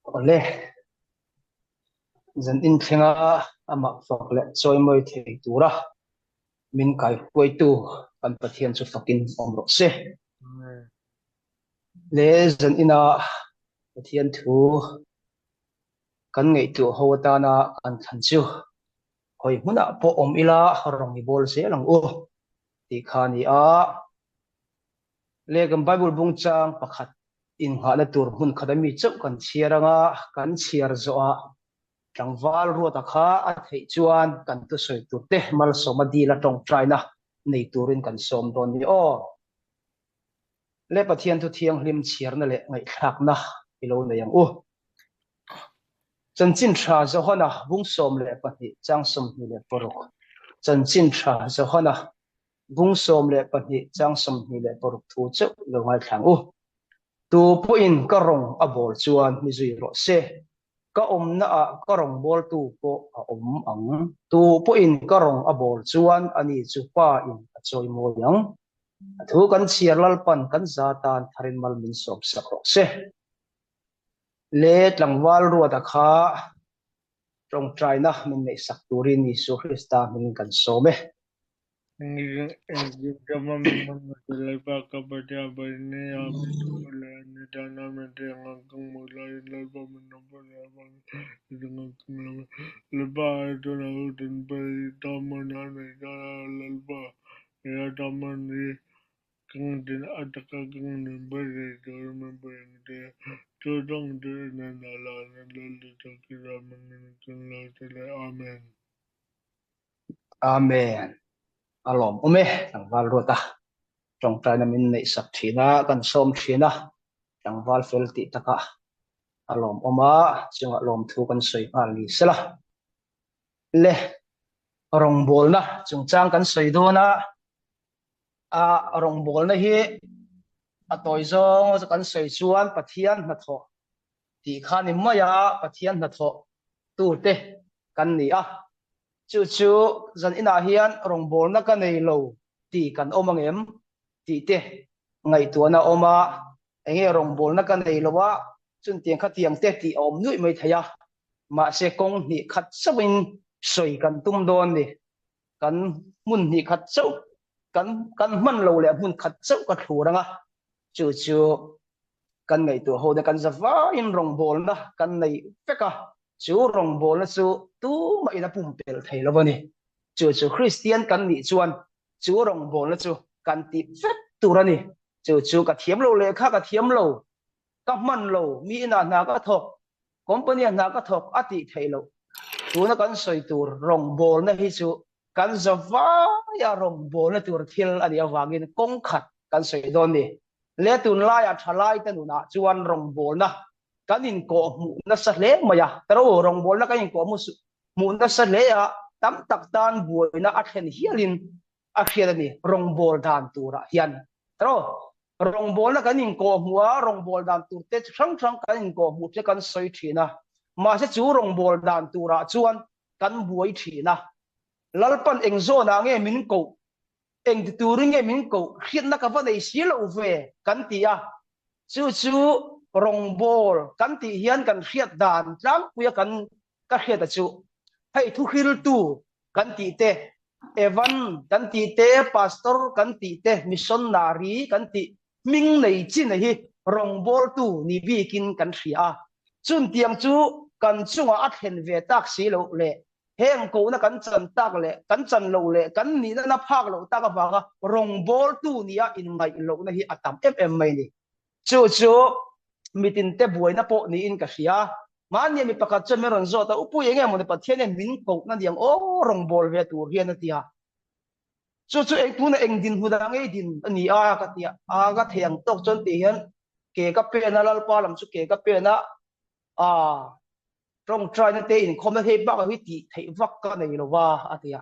Awle, zan inthlenga amah fak leh chawimawi thei tura min kaihruaitu kan Pathian chu fakin awm rawh se. Le zan ina Pathian thu kan ngaihtuah ho atana kan thlan chu hawi hmunah pawh awm ila rawng i bawl zel ang u tih kha a ni a. Le kan Bible bung chang pakhat innghahna tur hmun khat ami chauh kan chhiar anga kan chhiar zawhah tlangval Ruata kha a theih chuan kan thusawi tur te malsawma dila tawngtaina nei turin kan sawm dawn ni aw. Le Pathian thu thianghlim chhiarna leh ngaihthlakna i lo nei ang u. Chanchin tha Johana bung 12 chang 26. Chanchin tha Johana Bung 12 chang 26 thu chauh lo ngaithlang u. Tu pawhin ka rawng a bawl chuan mi zui rawh se. Ka awmna ah ka rawng bawltu pawh a awm ang. Tu pawhin ka rawng a bawl chuan ani chu Pa in a chawimawi ang. A thu kan chhiar Lalpan kan za tan tharin mal min sawm sak rawh se. Le tlangval Ruata kha tawngtaina min neihsak turin Isua Krista hmingin kan sawm e. Amen. Amen. A lawm awm e, tlangval ruat a. Tawngtaina min neih sak thin a, kan sawm thin a, tlangval fel tih takah a lawm awm a, chungah lawmthu kan sawi nghal ni sela. Le, rawngbawlna chungchang kan sawi dawn a, a rawngbawlna hi a tawi zawng kan sawi chuan Pathian hnathawh tih kha ni mai a, Pathian hnathawh tute kan ni a. Chu chu zan inah hian rawngbawlna ka nei lo tih kan awm ang em tih te ngaihtuahna a awm a, enge rawngbawlna ka nei lo a, chuntiang khatiang te tih a awm nuih mai thei a, mahse kawng hnih khat chauhin sawi kan tum dawn ni. Kan hmun hnih khat chauh kan kan hman lo leh hmun khat chauh ka thlur ang a, chu chu kan ngaihtuah ho te kan za vaiin rawngbawlna kan nei vek a, chu rawngbawlna chu tumah in a pumpelh thei lo a ni. Chu chu Kristian kan nih chuan chu rawngbawlna chu kan tih vek tur a ni. Chu chu ka thiam lo lehkha ka thiam lo, ka hman lo, mi inah hna ka thawk, company ah hna ka thawk a tih theih loh. Tuna kan sawi tur rawngbawlna hi chu kan za vaia rawngbawlna tur thil a nih avangin kawng khat kan sawi dawn ni. Le tunlaiah thalaite nunah chuan rawngbawlna kan inkawh hmuh nasa hle mai a, taro rawngbawlna kan inkawh hmuh nasa hle a, tam tak tan buaina a thlen hialin a hriat a ni rawngbâwl dan turah hian. Taro rawngbâwlna kan inkawh hmuh a, rawngbâwl dan tur te chi hrang hrang kan inkawh hmuh te kan sawi thin a, mahse chu rawngbâwl dan turah chuan kan buai thin a. Lalpan eng zawnah nge min koh, eng ti turin nge min koh hriatna ka va nei si lo ve kan ti a, chu chu rawngbâwl kan tih hian kan hriat dan tlangpuia kan ka hriat a chu hei thuhriltu kan tih te, Evan kan tih te, Pastor kan tih te, Missionary kan tih hming nei chin hi rawngbawltu ni bikin kan hria a. Chuntiang chu kan chungah a thlen ve tak si loh leh heng kohna kan chan tak leh kan chan loh leh kan nihna na phak loh tak avanga rawngbawltu nia inngaih lohna hi a tam em em mai a ni. Chu chu mitinte buaina pawh niin ka hria. Mahnia mi pakhat chuan min rawn zawt a, Upui enge mawni Pathian hian min kohna niang aw rawngbâwl ve tur hian a ti a. Chu chu eng tuna eng dinhmun ah ngei din a ni a ka ti a. A ka thei ang tawk chuan tih hian ke ka pen a, Lalpa lam chu ke ka pen a, aa tawngtaina te inkhawmna hei bakah hi tih theih vak ka nei lo va a ti a.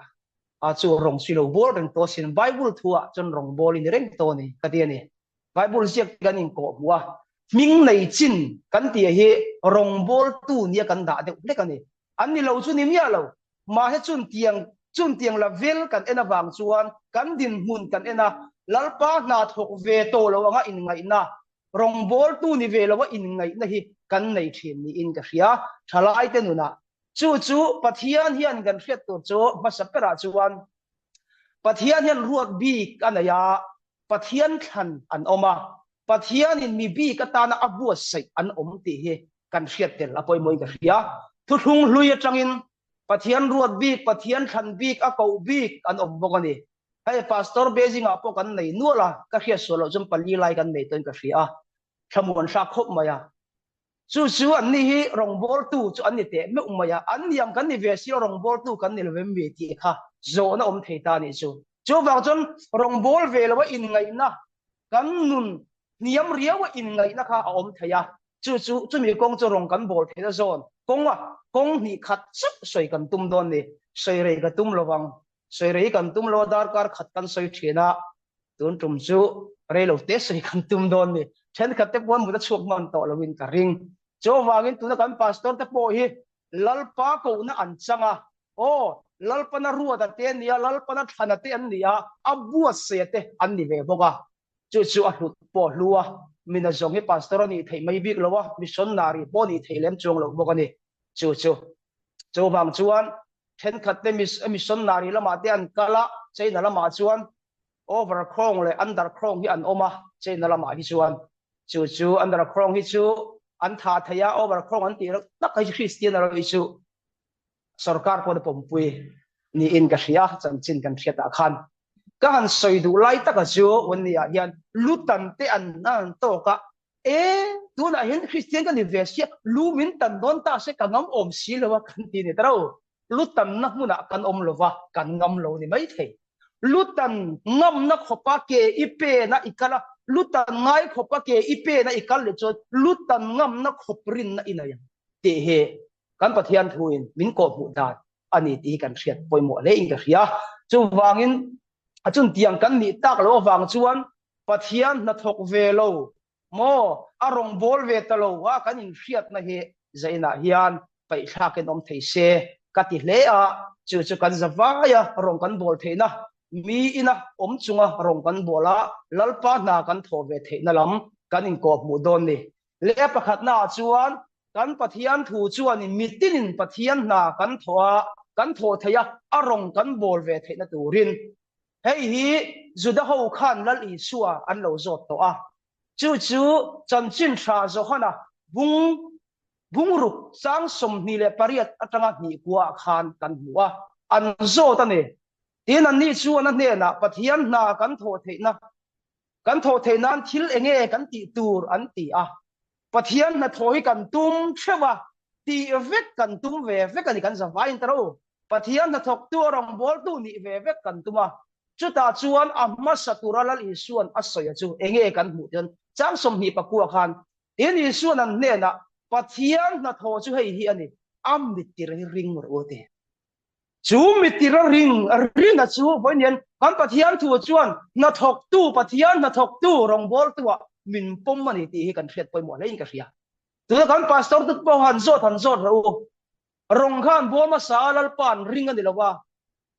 A chu rawng si lo bawl reng tawh asin, Bible thu ah chuan rawng bawl i ni reng tawh a ni ka ti a ni. Bible ziak te kan inkawh hmuh a, hming nei chin kan tih hi rawngbawltu nia kan dah deuh hlek a ni. An ni lo chu ni miah lo. Mahse chuntiang chuntiang la vel kan en avang chuan kan dinhmun kan en a, Lalpa hna thawk ve tawh lo anga inngaihna. Rawngbawltu ni ve loa inngaihna hi kan nei thin niin ka hria. Thalaite nunah chu chu Pathian hian kan hriat tur chu hmasa berah chuan Pathian hian ruat bik a nei a, Pathian thlan an awm a, Pathianin mi bik atana a buatsaih an awm tih hi kan hriat tel a pawimawhin ka hria. Thuthlung hlui atangin Pathian ruat bik, Pathian thlan bik, a koh bik an awm bawk a ni. Hei Pastor Beijing-ah pawh kan nei nual a, ka hriat sual loh chuan pali lai kan nei tawhin ka hria a, thlamuan hrah khawp mai a. Chu chu anni hi rawngbawltu chu an ni teh meuh mai a, an ni ang kan ni ve si lo rawngbawltu kan ni lo em mi tih kha zawhna awm thei ta a nih chu. Chuvang chuan rawngbâwl ve loa inngaihna, kan nun hniam riaua inngaihna kha a awm thei a, chu chu chumi kawng chu rawng kan bâwl theihna zawn kawnga kawng hnih khat chauh sawi kan tum dawn ni. Sawi rei ka tum lo vang. Sawi rei kan tum lo a, darkar khat kan sawi thin a, tun tum chu rei lo te sawi kan tum dawn ni. Thenkhat te pawh mut a chhuak hman tawh loin ka ring. Chuvangin tuna kan pastor te pawh hi Lalpa kohna an chang a, aw, Lalpana ruata te an ni a, Lalpana thlana te an ni a, a buatsaia te an ni ve bawk a. Chu chu a hlut pawh hlu a, mina zawng hi pastor a nih theih mai bik lo a, missionary pawh a nih theih lem chuang loh bawk a ni. Chu chu. Chuvang chuan thenkhat te missionary lamah te an kal a, China lamah chuan over khawng leh under khawng hi an awm a, China lamah hi chuan. Chu chu under khawng hi chu an tha thei a, over khawng an tih reuh tak hi chu Kristian erawh hi chu sorkar pawh na pawmpui niin ka hria, chanchin kan hriat ah khan. Ka han sawi duh lai taka chu Wanni-ah hian lutan te an an tawk a, e tunah hian Kristian ka ni ve sia, lu min tan dawn ta se ka ngam awm si lo a kan ti ni ta ro. Lutanna hmunah kan awm lo va, kan ngam lo ni maithei. Lutan ngamna khawpa ke i pena i kal a, lutan ngai khawpa ke i pena i kal leh chuan lutan ngamna khawp rinna i nei ang tih hi kan Pathian thuin min kawhhmuh dan a ni tih hi kan hriat pawimawh hle in ka hria. Chuvangin a chuntiang kan nih tak loh avang chuan Pathian hnathawk ve lo Maw, a rawn bawl ve ta lo a, kan inhriatna hi zainah hian paihthlakin awm thei se ka ti hle a, chu chu kan za vai a, rawn kan bawl theihna, mi ina awm chunga rawn kan bawl a, Lalpa hna kan thawh ve theihna lam kan inkawhhmuh dawn ni. Leh a pakhatnaah chuan kan Pathian thu chuanin mitinin Pathian hna kan thawh a, kan thawh theih a, a rawn kan bawl ve theihna turin Hei hi Juda ho khan Lal Isua an lo zawt tawh a, chu chu Chanchin Tha Johana bung bungruk chang 28 atanga hnih kuaah khan kan hmu a, an zawt a ni. Tin, anni chuan a hnenah Pathian hna kan thawh theihna kan thawh theih nan thil enge kan tih tur an ti a. Pathian hnathawh hi kan tum theuh a, tih vek kan tum ve vek a ni, kan zavaiin ta ro. Pathian hnathawktu a rawngbawltu nih ve vek kan tum a, chutah chuan a hmasa tura Lal Isua'n a sawi a chu enge kan hmuh chuan chang 24 khan tin Isua'n an hnenah Pathian hnathawh chu hei hi a ni, a mittir hi ring rawh u a ti. Chu mittir a ring rina chu vawiin kan Pathian thu chuan hnathawktu Pathian hnathawktu rawngbawltuah min pawm a ni tih hi kan hriat pawimawh hlein ka hria. Tuna kan pastor te pawh han zawt han zawt rawh u. Rawng kha an bawl hmasa a, Lalpa an ring a ni lo a.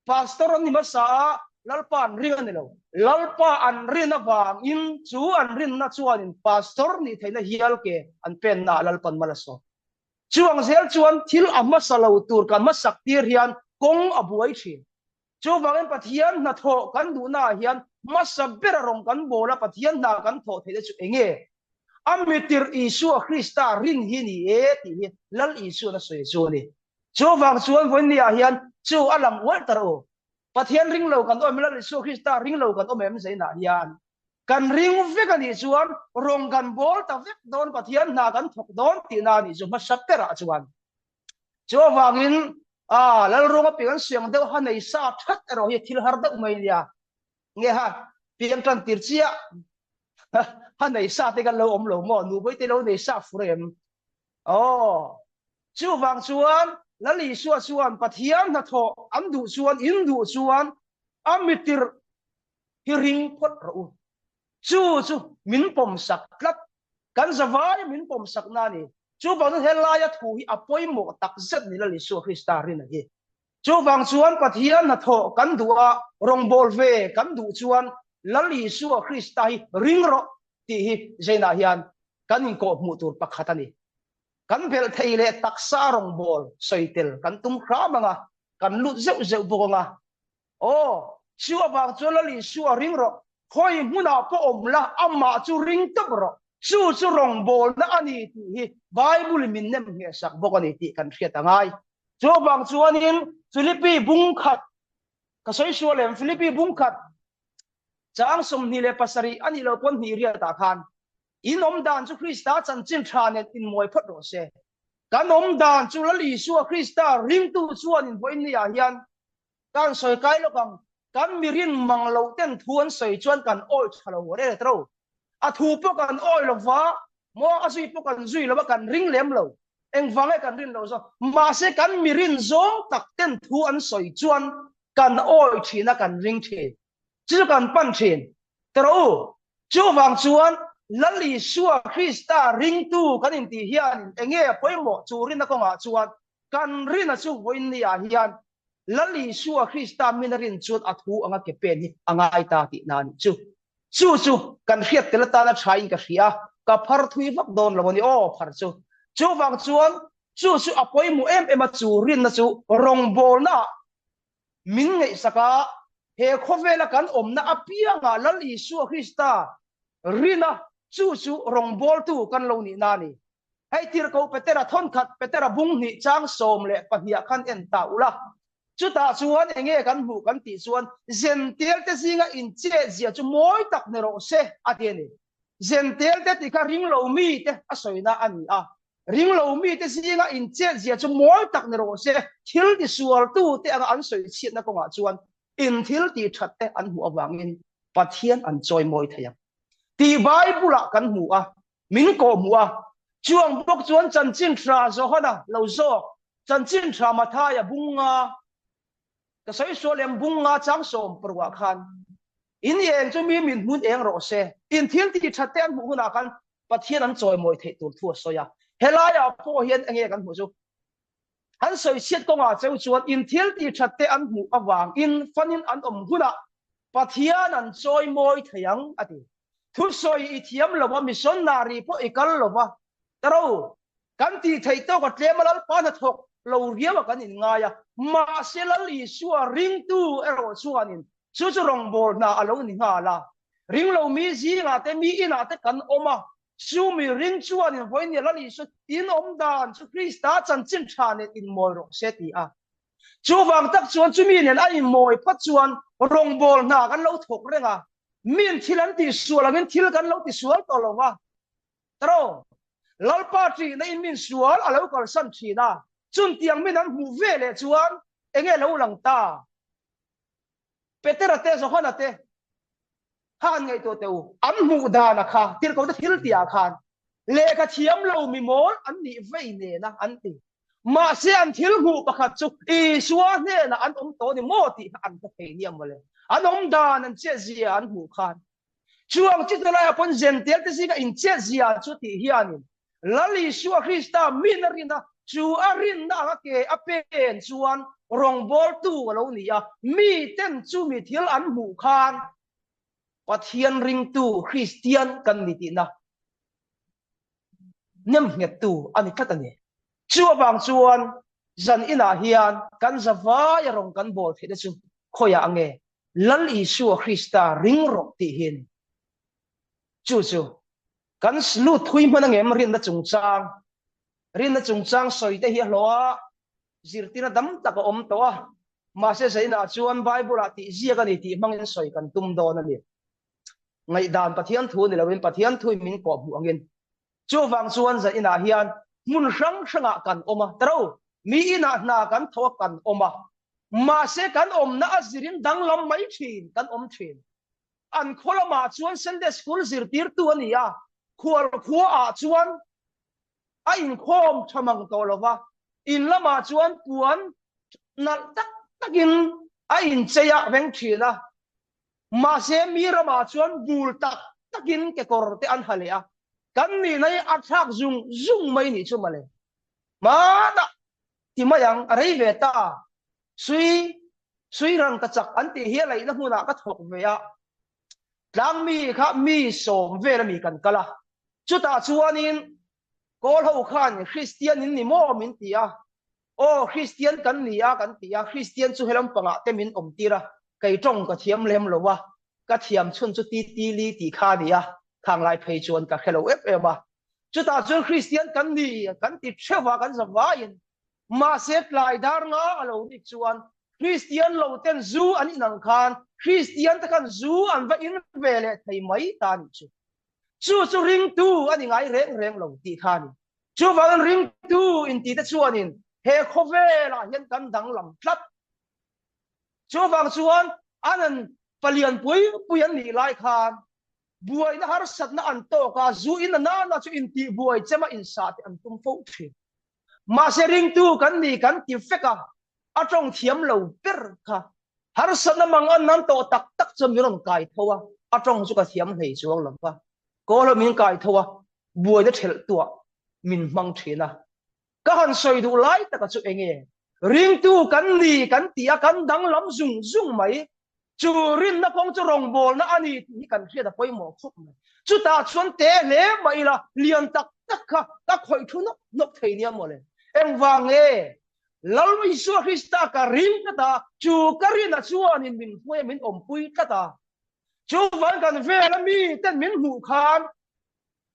Pastor an ni hmasa a, Lalpa an ring a ni lo. Lalpa an rin avangin chu an rinna chuanin pastor nih theihna hial ke an pennaah Lalpan mal a sawm. Chuang zel chuan thil a hmasa lo tur kan hmasak tir hian kawng a buai thin. Chuvangin Pathian hnathawh kan duhnaah hian hmasa bera rawng kan bawl a, Pathian hna kan thawh theihna chu eng nge? A mitir Isua Krista rin hi ni e tih hi Lal Isuan a sawi chu a ni. Chuvang chuan vawiinniah hian chu a lang ual ta rawh u. Pathian ring lo kan awm em? Lal Isua Krista ring lo kan awm em? Zainah hian kan ring vek a nih chuan rawng kan bawl ta vek dawn, Pathian hna kan thawk dawn tihna a nih chu hmasa berah chuan. Chu avangin a Lalruanga piang an siang deuh ha nei sa that erawh hi thil har deuh mai nia. Nge ha piang tan tir chiah ha nei sa te kan lo awm lo maw nu vawi te lo nei sa fur em. Aw chuvang chuan Lal Isua chuan Pathian hnathawh an duh chuan in duh chuan a mitir hi ring phawt rawh u. Chu chu min pawmsak tlat. Kan zavai min pawmsak na a ni. Chuvang chuan helaia thu hi a pawimawh tak zet ni Lal Isua Krista rin a hi. Chuvang chuan Pathian hnathawh kan duh a, rawngbâwl ve kan duh chuan Lal Isua Krista hi ring rawh. tih hi Zainah hian kan inkawhhmuh tur pakhat a ni. Kan belh thei leh taksa rawngbawl sawi tel kan tum hram ang a, kan lut zeuh zeuh bawk ang a. Aw, chu avang chuan Lal Isua ring rawh, khawi hmunah pawh awm la, amah chu ring tawp rawh. Chu chu rawngbawlna a ni tih hi Bible in min nem nghehsak bawk a ni tih kan hriat a ngai. Chu avang chuanin Philippi bung khat, ka sawi sual em, Philippi bung khat chang 27 a nih loh pawn hnih riatah khan, In awm dan chu Krista chanchin tha nen inmawi phawt rawh se. Kan awm dan chu Lal Isua Krista ringtu chuan in vawiin niah hian kan sawi kai lawk ang. Kan mi rin mang loh ten thu an sawi chuan kan awi tha lo reng reng ro. A thu pawh kan awi lo va, maw a zui pawh kan zui lo va, kan ring lem lo. Engvang nge kan rin loh zawk? Mahse kan mi rin zawng tak ten thu an sawi chuan kan awi thin a, kan ring thin. Chu chu kan pan thin. Ti rawh u, chuvang chuan Lal Isua Krista ringtu kan intih hianin enge a pawimawh chu rinna kawngah chuan kan rina chu vawiin niah hian Lal Isua Krista min a rin chuan a thu anga ke pen hi a ngai ta tihna a nih chu. Chu chu kan hriat tel atana thain ka hria a, ka phar thui vak dawn lo a ni aw phar chu. Chuvang chuan chu chu a pawimawh em em a chu rinna chu rawngbawlnaah min ngaihsak a, he khawvela kan awmna apiangah Lal Isua Krista rina chu chu rawngbawltu kan lo nihna a ni. Hei tirhkoh Petera thawnkhat Petera bung hnih chang 12 ah khan en ta ula, chutah chuan enge kan hmuh kan tih chuan Zential te zinga inchet zia chu mawi tak ni rawh se a ti a ni. Zential te tih kha ringlo mite a sawina a ni a, ringlo mite zinga inchet zia chu mawi tak ni rawh se, thil tisualtu te anga an sawi chhiatna kawngah chuan in thil tih that te an hmuh avangin Pathian an chawi mawi thei ang tih Bible ah kan hmu a. Min kawhhmuh a, chuang bawk chuan chanchin tha Johana lo zawk, chanchin tha Mathaia bung nga, ka sawi sual em bung nga chang sawm parukah khan, In eng chu mi min hmun eng rawh se, in thil tih that te an hmuh hunah khan Pathian an chawimawi theih tur thu a sawi a. Helaiah pawh hian enge kan hmuh chu? An sawi chhiat kawngah cheu chuan in thil tih that te an hmuh avangin fanin an awm hunah Pathian an chawimawi thei ang a ti. Thusawi i thiam lo a, missionary pawh i kal lo va, Taro, kan tih theih tawk a tlem a Lalpa hnathawk lo riau a kan inngai a, mahse Lal Isua ringtu erawh chuanin chu chu rawngbâwl hna a lo ni nghal a. Ringlo mi zingah te, mi inah te kan awm a, chu mi ring chuanin vawinia Lal Isua in awm dan chu Krista chanchin tha nen inmawi rawh se ti a. Chuvang tak chuan chumi nen a inmawi phawt chuan rawngbâwl hna kan lo thawk reng a, Min thil an tih sual angin thil kan lo ti sual tawh lo va. Taro, Lalpa ṭihna in min sual a lo kalsan ṭhin a, chuntiang min an hmuh ve leh chuan enge lo lang ta? Petera te, Johana te kha an ngaihtuah teh u. An hmuh dana kha, tirhkohte thil tihah khan lehkha thiam lo mi mawl an nih vei nena an ti. Mahse an thil hmuh pakhat chu Isua hnenah an awm tawh ni maw tih kha an hre thei nia mawle. An awm dan, an chet zia an hmuh khan. Chuang chi te laiah pawn Zentel te zinga in chet zia chu tih hianin Lal Isua Krista min a rin a, chu a rinna anga ke a pen chuan rawngbawltu a lo ni a, miten chumi thil an hmuh khan Pathian ringtu Kristian kan ni tihna. Nemnghettu a ni tlat a ni. Chu avang chuan zan inah hian kan zavaia rawng kan bawl theihna chu khawiah ang nge? Lal Isua Krista ring rawh tih hi a ni. Chu chu kan lut thui hman angem rinna chungchang rinna chungchang sawi te hi a hlawh a, zirtirna dam tak a awm tawh a, mahse zainah chuan Bible-ah tih ziak a ni tih hmangin sawi kan tum dawn a ni. Ngaihdan Pathian thu ni loin Pathian thuin min kawhhmuh angin. Chuvang chuan zan inah hian hmun hrang hrangah kan awm a, taro mi inah hna kan tho a kan awm a, mahse kan awmna a zirin danglam mai thin kan awm thin. An khaw lamah chuan Sunday School zirtirtu a ni a, khual khuaah chuan a inkhawm tha mang tawh lo va, in lamah chuan puan nalh tak takin a inchei a reng thin a, Mahse mi ramah chuan bul tak takin kekawr te an ha leh a, kan nihna hi a thlak zung zung mai nih chu mawle. Hmanah ti mai ang, a rei ve ta. Sui, sui rang ka chak an tih hi a laihna hmunah ka thawk ve a. Tlangmi kha mi sawm vel ami kan kal a, chutah chuanin Kawl ho khan Kristian in ni maw min ti a, aw Kristian kan ni a kan ti a, Kristian chu helam pangah te min awm tir a, kei tawng ka thiam lem lo a, ka thiam chhun chu ti ti li tih kha a ni a, khang lai phei chuan ka hre lo em em a, chutah chuan Kristian kan ni kan ti theuh a kan za vaiin Mahse tlai dar nga a lo rik chuan Kristian lo ten zu an in ang khan Kristian te khan zu an va in ve leh thei mai ta nih chu. Chu chu ringtu a ni ngai reng reng lo tih kha a ni. Chuvangin ringtu inti te chuanin he khawvelah hian kan danglam tlat. Chuvang chuan an an palian pui pui an nih lai khan buaina harsatna an tawk a, zu in a nana chu intihbuai chema insah te an tum fo thin. Mahse ringtu kan ni kan ti vek a, a tawng thiam lo ber kha. Harsatna mang an nan tawh tak tak chuan min rawn kai tho a, a tawng chu ka thiam hlei chuang lo va. Kawl ho min kai tho a, buaina thelh tuah min hmang thin a. Ka han sawi duh lai taka chu enge? Ringtu kan ni kan ti a, kan danglam zung zung mai. Chu rinna kawng chu rawngbawlna a ni tih hi kan hriat a pawimawh khawp mai. Chutah chuan te hle mah ila lian tak tak kha ka khawih thu nawk nawk thei nia mawle. Engvang nge? Lal Isua Krista ka ring tlat a, chu ka rina chuanin min hruai a, min awmpui tlat a. Chuvang kan vela miten min hmuh khan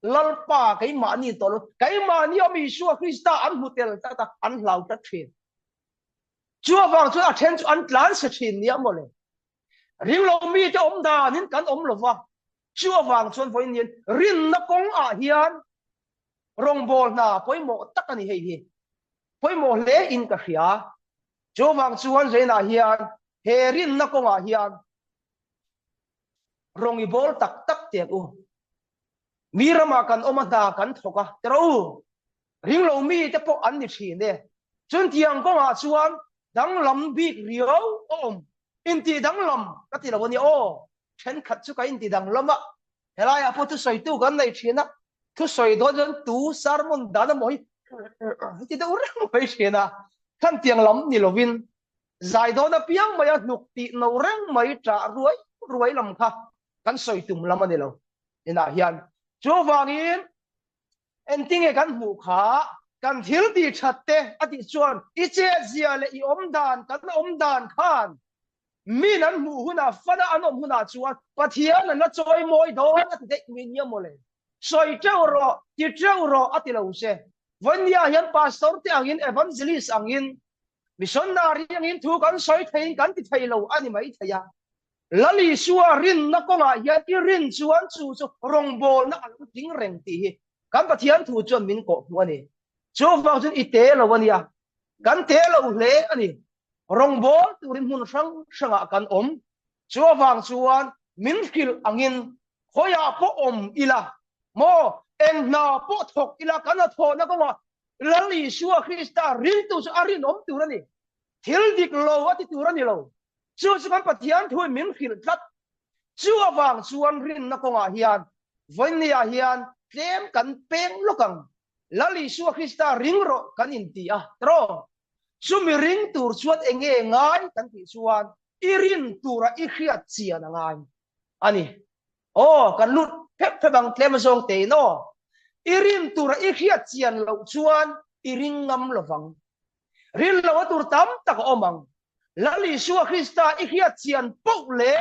Lalpa keimahni tawh lo, keimahni awm Isua Krista an hmu tel tlat a, an hlau tlat thin. Chu avang chuan a then chu an tlan se thin nia mawle. Ringlo mite awm danin kan awm lova, chu avang chuan vawiin hian rinna kawng ah hian rawngbâwl hna pawimawh tak a ni hei hi. Pawimawh hle in ka hria. Chu avang chuan Zainah hian he rinna kawngah hian rawng i bâwl tak tak teh ang u. Mi ramah kan awm a hna kan thawk a, tiraw u? Ringlo mite pawh an ni thin e. Chuntiang kawngah chuan danglam bik riau a awm. Intih danglam ka ti lo a nia aw. Thenkhat chu ka inti danglam a, helaiah pawh thusawitu kan nei thin a, thusawi dawn chuan tu sermon dan emaw hi ti deuh reng mai thin a. Khantiang lam ni lovin zai dawn apiang mai a hnuk tih no reng mai ṭah ruai ruai lam kha kan sawi tum lam a ni lo inah hian. Chuvangin Engtinge kan hmuh kha? Kan thil tih that te a tih chuan i chetzia leh i awm dan, kan awm dan khan min an hmuh hunah, fana an awm hunah chuan Pathian an la chawi mawi dawn a ti daih mai nia mawle. Sawi teuh rawh, ti teuh rawh a ti lo che. Vawinia hian Pastor te angin, Evangelist angin, Missionary angin thu kan sawi theiin kan ti thei lo a ni mai thei a. Lal Isua rinna kawngah hian i rin chuan chu chu rawngbawlna a lo tling reng tih hi kan Pathian thu chuan min kawh hmuh a ni. Chuvang chuan i te lo a nia, kan te lo hle a ni. Rawngbâwl turin hmun hrang hrangah kan awm. Chuvang chuan min hrilh angin khawiah pawh awm ila maw, eng hna pawh thawk ila kan hnathawhna kawngah Lal Isua Krista ringtu chu a rinawm tur a ni. Thil dik lo a ti tur a ni lo. Chu chu kan Pathian thuin min hrilh tlat. Chu avang chuan rinna kawngah hian vawinia hian tlem kan peng lawk ang. Lal Isua Krista ring rawh kan inti a, tiraw? Chumi ring tur chuan enge ngai kan tih chuan i rin tura i hriat chian a ngai a ni. Aw, kan lut phep phep ang tlem azawng tein aw. I rin tura i hriat chian loh chuan i ring ngam lovang. Rin lo a tur tam tak a awm ang. Lal Isua Krista i hriat chian poh leh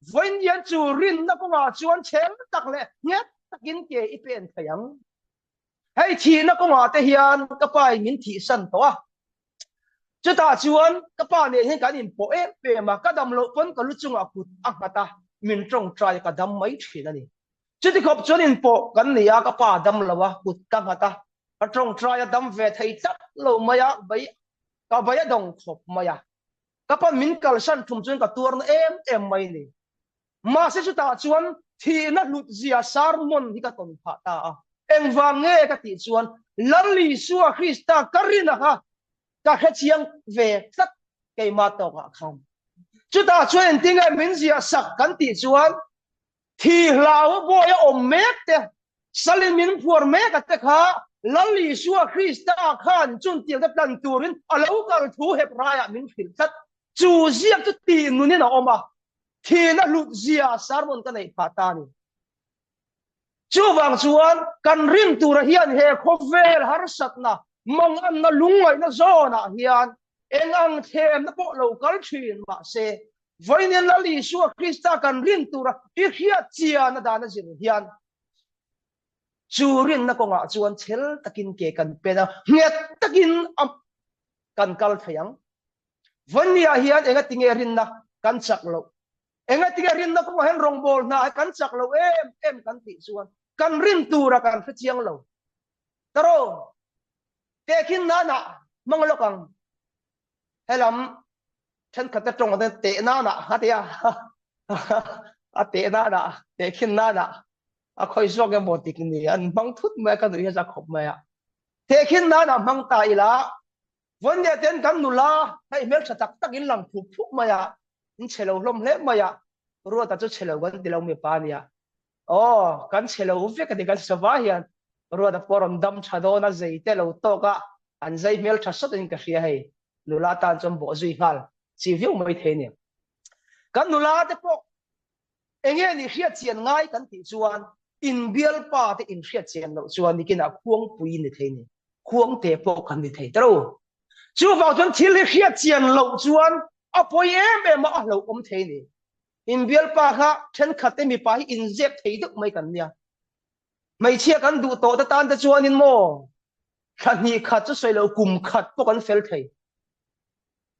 vawiin chu rinna kawngah chuan chhel tak leh nghet takin ke i pen thei ang. Hei thihna kawngah te hian ka pa in min thihsan tawh a. Chutah chuan ka pa nen hian kan inpawh em em a, ka dam loh pawn ka lu chungah kut a nghat a, min tawngtai a ka dam mai thin a ni. Chuti khawp chuan inpawh kan ni a, ka pa dam lo a, kut ka nghat a, ka tawngtai a dam ve thei tlat lo mai a, bai ka bai a dawng khawp mai a. Ka pan min kalsan thum chuan ka tuarna em em mai ni. Mahse chutah chuan thihna hlut zia sermon hi ka tawn phah ta a. Engvang nge ka tih chuan Lal Isua Krista ka rin a kha ka hrechiang ve tlat keimah tawkah khan. Chutah chuan engtinge min ziah sak kan tih chuan thi hlau bawi a awm mek te, salin min phuar mek a te kha Lal Isua Krista khan chuntiang te tlan turin a lo kal thu Hebraiah min hrilh tlat. Chu ziak chu tih nunin a awm a. Thihna hlut zia sermon ka neih phah ta a ni. Chuvang chuan kan rin tura hian he khawvel harsatna, manganna, lungngaihna zawnah hian eng ang thlemna pawh lo kal thin mahse, vawiin Lal Isua Krista kan rin tura i hriat chiana dan a zir hian chu rinna kawngah chuan chhel takin ke kan pen a, nghet takin a kan kal thei ang. Vawinia hian engatinge rinna kan chak loh? Engatinge rinna kawngah hian rawngbâwl hna hi kan chak lo em em kan tih chuan kan rin tura kan hre chiang lo. Taraw, tehkhin nanah hmang lawk ang. Helam thenkhatte tawng te teh nanah a ti a, a teh nanah, tehkhin nanah a khawi zawk emaw tik ni an hmang thut mai a, ka nuih hi a za khawp mai a. Tehkhin nanah hmang ta ila, Vawinia ten kan nula hei hmeltha tak tak in lang phup phup mai a, in chhe lo hlawm hle mai a, Ruata chu chhe lo kan ti lo mipa ania. Aw, kan chhe lo vek a ni kan sava hian Ruata pawh rawn dam tha dawn a, zei te lo tawk a, an zai hmeltha sawt in ka hria hei, nula tan chuan bawh zui nghal chi viau mai thei a ni. Kan nula te pawh Enge nih hriat chian ngai kan tih chuan in bialpa te in hriat chian loh chuan nikinah khuangpui ni thei ni, khuangte pawh kan ni thei ta lo. Chuvang chuan thil hi hriat chian loh chuan a pawi em em a, a hlauhawm thei ni. In bialpa kha thenkhat te mipa hi inzep thei deuh mai kan nia. Hmeichhia kan duh tawh te tan te chuanin maw thla hnih khat chu sawi loh kum khat pawh kan fel thei.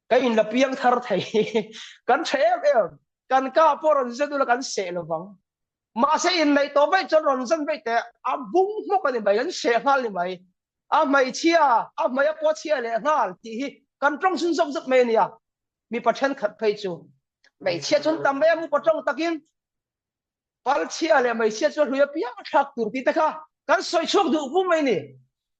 Ka in la piang thar thei kan tha em em kan ka pawh rawn zet ula kan seh lovang mahse in neih tawh vaih chuan rawn zan vaih teh a bung hmawk a ni mai kan seh nghal ni mai a hmeichhia a hmei a pawh chhia leh nghal tih hi kan tawng chhun zawk zawk mai a nia mipa thenkhat phei chu hmeichhia chuan tam em upa tawng takin Palchhia leh hmeichhia chu a hlui apiang a thlak tur tih te kha kan sawi chhuak duh pum mai ni.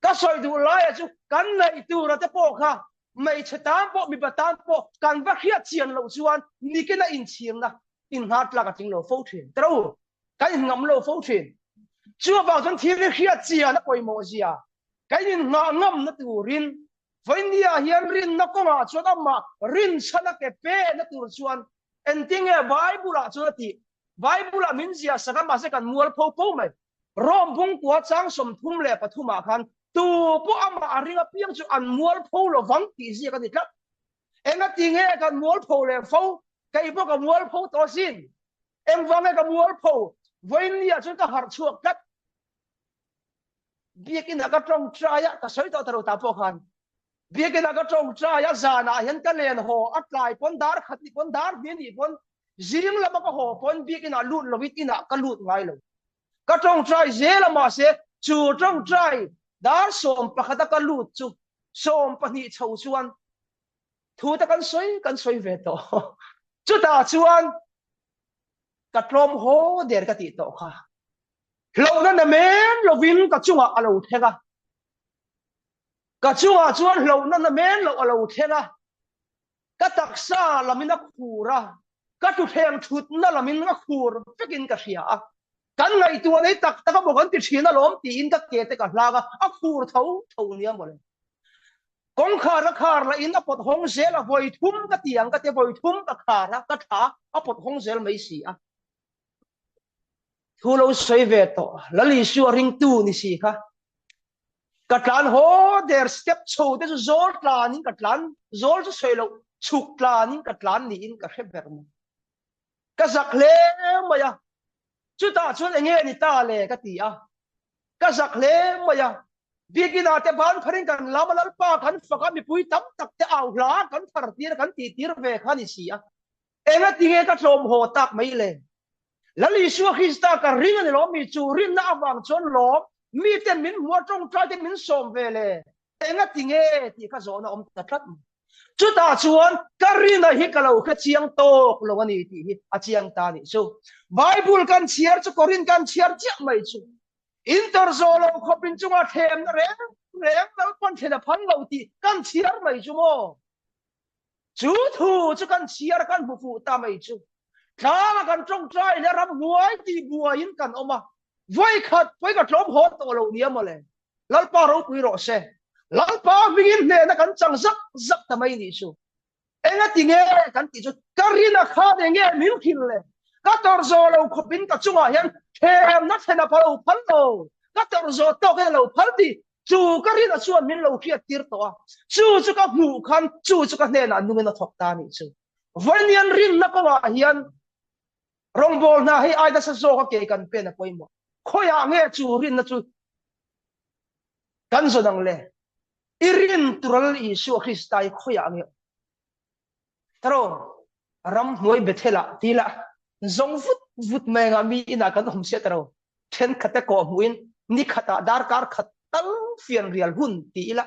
Ka sawi duh laia chu kan neih tura te pawh kha hmeichhe tan pawh mipa tan pawh kan va hriat chian loh chuan nikina inchhirna inhnar tlak a tling lo fo thin. Tero u, kan inngam lo fo thin. Chu avang chuan thil hi hriat chian a pawimawh zia kan inngah ngamna turin Vawinia hian rinna kawngah chuan amah rinchhana ke pehna tur chuan Engtinge Bible ah chuan a tih? Bible ah min ziah sak a, mahse kan mual pho fo mai. Rome bungkua chang 33 ah khan tu pawh amah a ring apiang chu an mual pho lo vang tih ziak a ni tlat. Engatinge kan mual pho leh fo? Kei pawh ka mual pho tawh asin. Engvange ka mual pho? Vawiin ah chuan ka harh chhuak tlat. Biakinn ah ka tawngtai a, ka sawi tawh ta lo ta pawh khan. Biakinn ah ka tawngtai a, zanah hian ka len haw a tlai pawn dar khat nih pawn dar hnih nih pawn zing lama ka haw pawn biakinn ah lut lovin inah ka lut ngai lo. Ka tawngtai zel a mahse chu tawngtai dar 11 a ka lut chu 12 chho chuan thu te kan sawi kan sawi ve tawh. Chutah chuan ka tlawm haw der ka tih tawh kha. Hlauhna na men lovin ka chungah a lo thleng a. Ka chungah chuan hlauhna na men loh a lo thleng a. Ka taksa lamin a khur a, ka tuthleng thutna lamin a khur vekin ka hria a. Kan ngaihtuah nei tak tak a maw kan ti thin alawm tiin ka ke te ka hlang a, a khur tho tho nia mawle. Kawngkhar ka khar lah in a pawt hawng zel a, vawi thum ka ti ang ka ti a, vawi thum ka khar a, ka thla a pawt hawng zel mai si a. Thu lo sawi ve tawh, Lal Isua ringtu ni si kha. Ka tlan haw der step chho te chu zawl tlanin ka tlan, zawl chu sawi loh chhuk tlanin ka tlan niin ka hre ber mai. Ka zak hle mai a, chutah chuan enge ni ta le ka ti a, ka zak hle mai a. Biakina te ban pharin kan lam a, Lalpa kan fak a, mipui tam tak te au hla kan thar tir a, kan tih tir ve kha ni si a. Engatinge ka tlawm haw tak mai le? Lal Isua Krista ka ring a ni lawm mi chu rinna avang chuan lawm miten min hmu a tawngtai te min sawm ve le engatinge tih kha zawhna awm ta tlat mai. Chutah chuan ka rina hi ka lo hre chiang tawk lo a ni tih hi a chiang ta nih chu. Bible kan chhiar chu Korin kan chhiar chiah mai chu. Inter zawh lo khawp in chunga thlemna reng reng Lalpan thlen a phal lo tih kan chhiar mai chu maw? Chu thu chu kan chhiar kan hmu fuh ta mai chu. Tlanga kan tawngtai leh ramhnuai tih buaiin kan awm a, vawikhat pawi ka tlawm haw tawh loh nia mawle. Lalpa ropui rawh se. Lalpa hmingin hnehna kan chang zak zak ta mai nih chu. Engati nge kan tih chu ka rina khan enge min hrilh le? Ka tawrh zawh lo khawpin ka chungah hian thlemna thlen a lo phal lo. Ka tawrh zawh tawkin a lo phal tih chu ka rina chuan min lo hriat tir tawh a. Chu chu ka hmuh khan chu chu ka hnenah nungin a thawk ta a nih chu. Vawiin rinna kawngah hian rawngbawl hna hei ai nasa zawka ke kan pen a pawimawh. Khawiah nge chu rinna chu kan zawn ang le? I rin tural Isua Krista hi khawiah nge taro ramhnuai Bethel-ah ti la zawng vut vut mai anga mi inah kan awm sia taro thenkhat te kawh hmuhin ni khatah darkar khat tal fianrial hun ti ila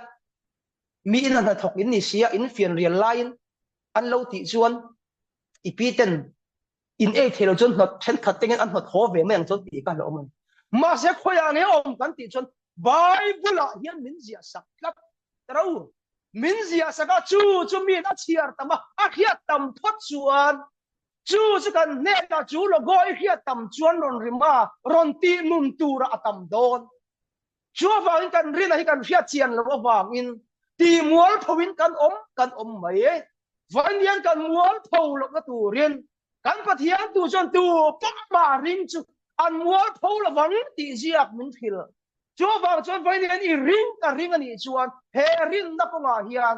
mi ina hnathawk in ni sia in fianrial laiin an lo tih chuan i pi ten in ei thei lo chuan hnawt thenkhat tengin an hnawt haw ve mai ang chuan tih ka hlauh awm a ni. Mahse khawiah nge awm kan tih chuan Bible ah hian min ziah sak tlat ro. Min ziah sak a, chu chu miin a chhiar tam a, a hriat tam phawt chuan chu chu kan hnenah chu logo i hriat tam chuan rawn rim a, rawn tih nun turah a tam dawn. Chu avangin kan rina hi kan hriat chian loh avangin ti mualphoin kan awm kan awm mai e. Vawiin kan mualpho lohna turin kan Pathian tu chuan tu pawh mah ring chu an mualpho lovang tih ziak min hrilh. Chu avang chuan vawiin i ring ka ring a nih chuan he rinna kawngah hian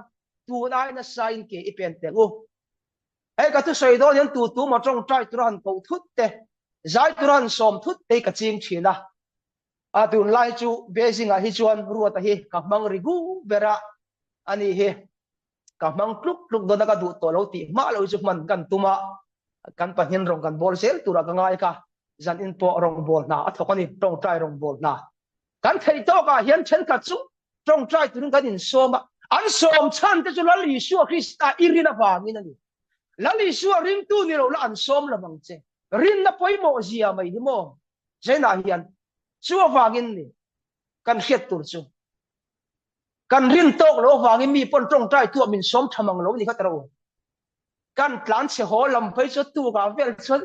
tun ai nasain ke i pen teh u. Hei ka thusawi dawn hian tu tu maw tawngtai tura han koh thut te, zai tura han sawm thut te hi ka ching thin a. A tunlai chu Beijing ah hi chuan Ruata hi ka hmang ri gu ber a, ani hi ka hmang tluk tluk dawn a ka duh tawh lo tih hmah lo hi chu hman kan tum a, kan pahnin rawng kan bawl zel turah ka ngai kha, zan in pawh rawngbawl hna a thawk a ni, tawngtai rawngbawl hna. Kan theih tawk ah hian thenkhat chu tawngtai turin kan insawm a, an sawm chhan te chu Lal Isua Krista i rin avangin a ni. Lal Isua ringtu ni lo la an sawm lo vang che. Rinna pawimawh zia mai hi maw? Zainah hian chu avangin ni kan hriat tur chu kan rin tawk lo avangin mi pawn tawngtai tuah min sawm tha mang lo ni kha tara u. Kan tlan chhe haw lam phei chu tukah vel chuan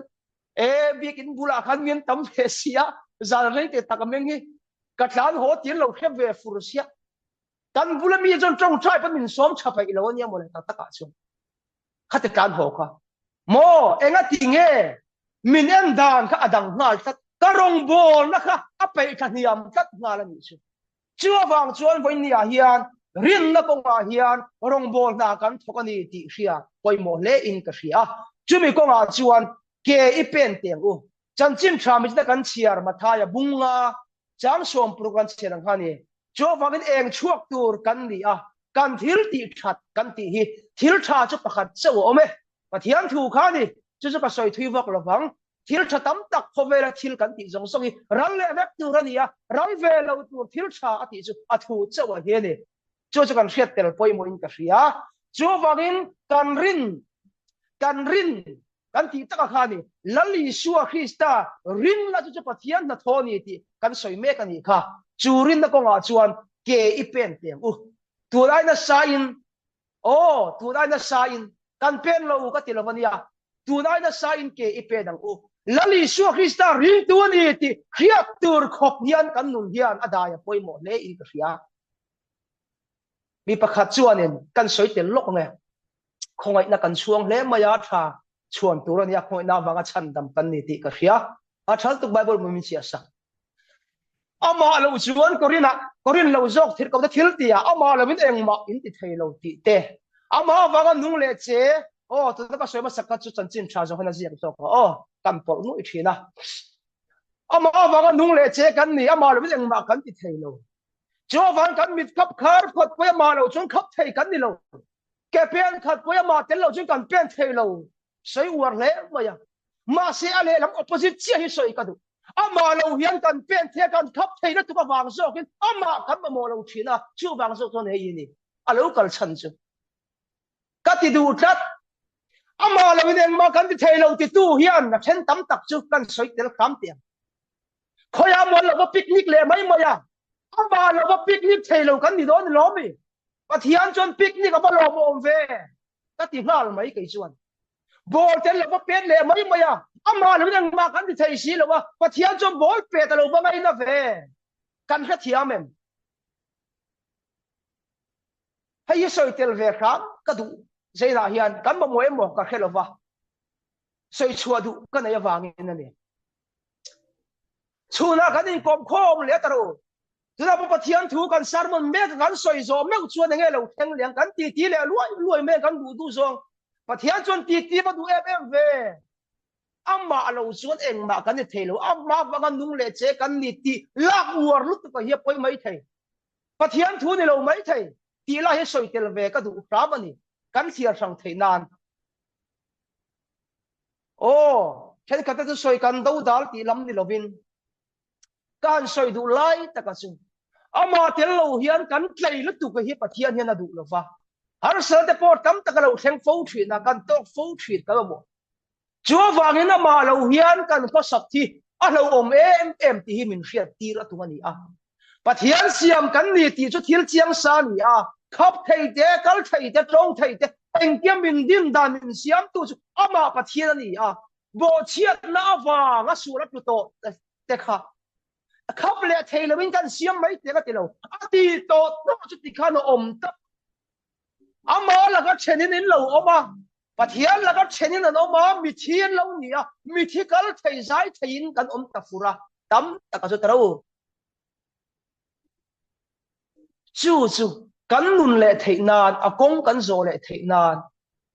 e biakin bulah khan mi an tam ve sia zan rei te tak a meng hi ka tlan haw tir lo hrep ve fur sia kan bula mi chuan tawngtai pawn min sawm tha peih lo ania mawle tak takah chuan. Khati tlan haw kha maw enga ti nge min en dan kha a dang nghal tlat ka rawngbawlna kha a peih thla hniam tlat nghal a nih chu. Chu avang chuan vawiin ah hian rinna kawngah hian rawngbawlna kan thawk a ni tih hria pawimawh hle in ka hria a, chumi kawngah chuan ke i pen teng u. Chanchin tha michina kan chhiar Mathaia bunga Chang 60 kan chhiar ang kha a ni. Chu avangin eng chhuak tur kan ni a, kan thil tih that kan tih hi thil tha chu pakhat chauh a awm e. Pathian thu kha a ni, chu chu ka sawi thui vak lo vang. Thil tha tam tak khawvela thil kan tih zawng zawng hi ral leh vek tur a ni a, ral ve lo tur thil tha a tih chu a thu chauh a hi a ni. Chu chu kan hriat tel pawimawhin ka hria. Chu avangin kan rin, kan rin kan tih taka kha a ni. Lal Isua Krista rinna chu chu Pathian hnathawh a ni tih kan sawi mek a nih kha. Chu rinna kawngah chuan ke i pen teh ang u. Tun ai nasain, aw, tun ai nasain kan pen lo u ka ti lo a nia. Tun ai nasain ke i pen ang u. Lal Isua Krista ringtu a ni tih hriat tur khawp hian kan nun hian a dai a pawimawh hle in ka hria. Mi pakhat chuanin kan sawi tel lawk ang e. Khawngaihna kan chhuang hle mai a, tha chhuan tur a nia, khawngaihna avanga chhandam kan ni tih ka hria. A thal tuk Bible mu min chhiah sak. Amah lo chuan Korinah, Korin lo zawk thil ko te thil tia, amah lovin engmah in ti thei lo tih te. Amah avanga nung leh che, aw tuna ka sawi hmasak kha chu chanchin tha zawng hian a ziak zawk a, aw kan pawlh nuih thin a. Amah avanga nung leh che kan ni, amah lovin engmah kan ti thei lo. Chu avang kan mit khap khar phawt pawh amah lo chuan khap thei kan ni lo. Ke pen khat pawh amah tel lo chuan kan pen thei lo. Sawi uar hle mai a. Mahse a lehlam opposite chiah hi sawi ka duh. Amah lo hian kan pen thei a, kan khap thei lutuk avang zawkin amah kan mamawh lo thin a, chuvang zawk chuan hei hi ni a lo kal chhan chu. Ka ti duh tlat. Amah loin engmah kan ti thei lo titu hian a then tam tak chu kan sawi tel hram teh ang. Khawiah maw lova picnic leh mai mai a, amah lova picnic thei lo kan ni dawn ni lawm mi? Pathian chuan picnic a va lawmawm ve ka ti nghal mai kei chuan. Ball tel lova pet leh mai mai a, amah lovin engmah kan ti thei si lo a, Pathian chuan ball pet a lo va ngaina ve. Kan hrethiam em? Hei hi sawi tel ve hram ka duh. Zainah hian kan mamawh emaw ka hre lova, sawi chhuah duh ka nei avangin a ni. Chhunah kan inkawm khawm leh ta ro. Tunah pawh Pathian thu kan sermon mek a, kan sawi zawh meuh chuan enge lo thleng leh ang, kan titi leh luai luai mai ang kan duh duh zawng. Pathian chuan titi va duh em em ve. Amah lo chuan engmah kan ni thei lo, amah vanga nung leh che kan ni tih lak uar lutuk a hi a pawi mai thei. Pathian thu ni lo mai thei tih lai hi sawi tel ve ka duh hram a ni, kan thliar hrang theih nan. Aw, thenkhatte chu sawi kan do dal tih lam ni lovin ka han sawi duh lai taka chu amah tel lo hian kan tlei lutuk hi Pathian hian a duh lo va, harsal te pawh tam tak a lo thleng fo thin a, kan tawk fo thin kan mamawh. Chu avangin amah lo hian kan khawsak hi a hlauhawm em em tih hi min hriat tir a tum a ni a. Pathian siam kan ni tih chu thil chiang sa a ni a, khap thei te, kal thei te, tawng thei te, engtia min din dan min siamtu chu amah Pathian a ni a. Bawhchhiatna avanga sual a tlu tawh te kha khap leh thei loin kan siam mai teh ka ti lo. A ti tawh tawh chu tikhan a awm tlat. Amah laka thenin in lo awm a, Pathian laka thenin an awm a, mithi an lo ni a, mithi kal thei zai theiin kan awm ta fur a, tam taka chu ta ro. Chu chu kan nun leh theih nan, a kawng kan zawh leh theih nan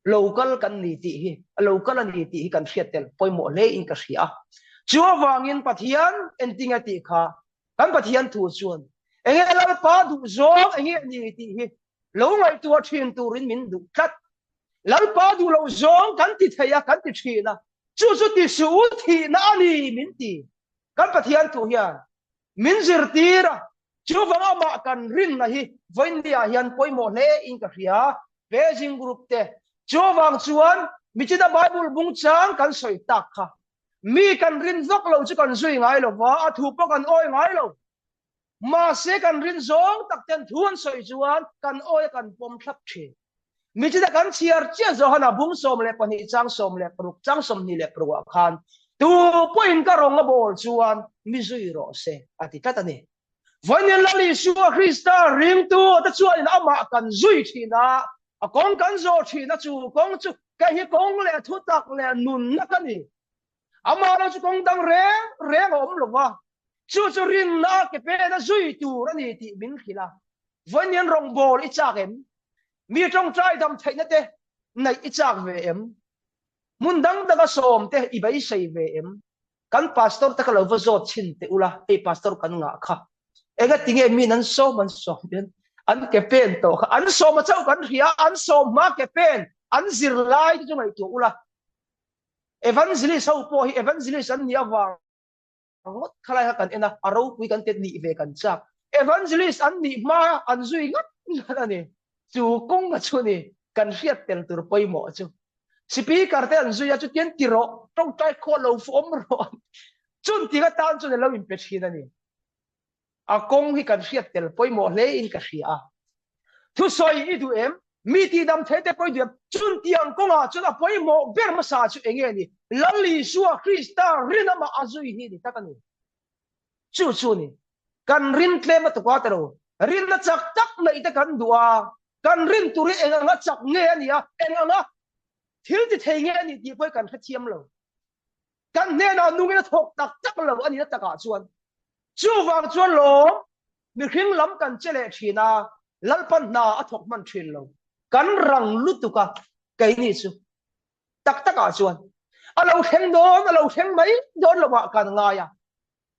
lo kal kan ni tih hi, a lo kal a ni tih hi kan hriat tel pawimawh hle in ka hria a. Chu avangin Pathian entinge tih kha Kan Pathian thu chuan enge Lalpa duh zawng enge ni tih hi lo ngaihtuah thin turin min duh tlat. Lalpa duh loh zawng kan ti thei a, kan ti thin a, chu chu ti suh u thihna a ni min ti. Kan Pathian thu hian min zirtir a, chuvang amah kan rinna hi vawiinniah hian pawimawh hle in ka hria, Beijing Group te. Chuvang chuan michina Bible bung chang kan sawi tak kha Mi kan rin vak lo chu kan zui ngai lo va, a thu pawh kan awi ngai lo. Mahse kan rin zawng tak ten thu an sawi chuan kan awi a kan pawm thlap thin. Mi chita kan chhiar chiah Johana bung 12 chang 16 chang 26 ah khan tu pawhin ka rawng a bawl chuan mi zui rawh se a ti tlat a ni. Vawiin Lal Isua Krista ringtu te chuanin amah kan zui thin a, a kawng kan zawh thin a, chu kawng chu kei hi kawng leh thutak leh nunna ka ni. Amah lo chu kawng dang reng reng a awm lo va, chu chu rinna a ke pen a zui tur a ni tih min hrilh a. Vawiin rawngbawl i chak em? Mi tawngtai dam theihna te neih i chak ve em? Hmun dang danga sawm te i beisei ve em? Kan pastor te kha lo va zawt chhin teh ula, hei pastor kan ngah kha. Enga tinge min an sawm an sawm hian an ke pen tawh kha, an sawm a chauh kan hria, an sawm hma ke pen an zir lai te chu ngaihtuah ula. Evangelist ho pawh hi evangelist an nih avang ngawt khalai kha kan en a, a ropui kan tet nih ve kan chak. Evangelist an nih hma an zui ngat ngat a ni. Chu kawng a chu ni kan hriat tel tur pawimawh chu. Speaker te an zui a, chutiang ti rawh, tawngtai khaw lo fawm rawh. Chun tik atan chuan a lo inpe thin a ni. A kawng hi kan hriat tel pawimawh hle in ka hria a. Thusawi i duh em? Mi tihdam thei te pawh i duh em? Chun tiang kawngah chuan a pawimawh ber hmasa chu eng nge ni? Lal Isua Krista rinamah a zui hi ni tak a ni. Chu chu ni. Kan rin tlem a tuka ta lo. Rinna chak tak neih te kan duh a, kan rin tur hi eng anga chak nge a nih a, eng anga thil ti thei nge a nih tih pawh hi kan hrethiam lo. Kan hnenah nungin a thawk tak tak lo a nihna takah chuan. Chuvang chuan lawm mihring lam kan che leh thin a, Lalpan hna a thawk hman thin lo. Kan rang lutuk a, keini chu tak takah chuan a lo thleng dawn, a lo thleng mai dawn lovah kan ngai a.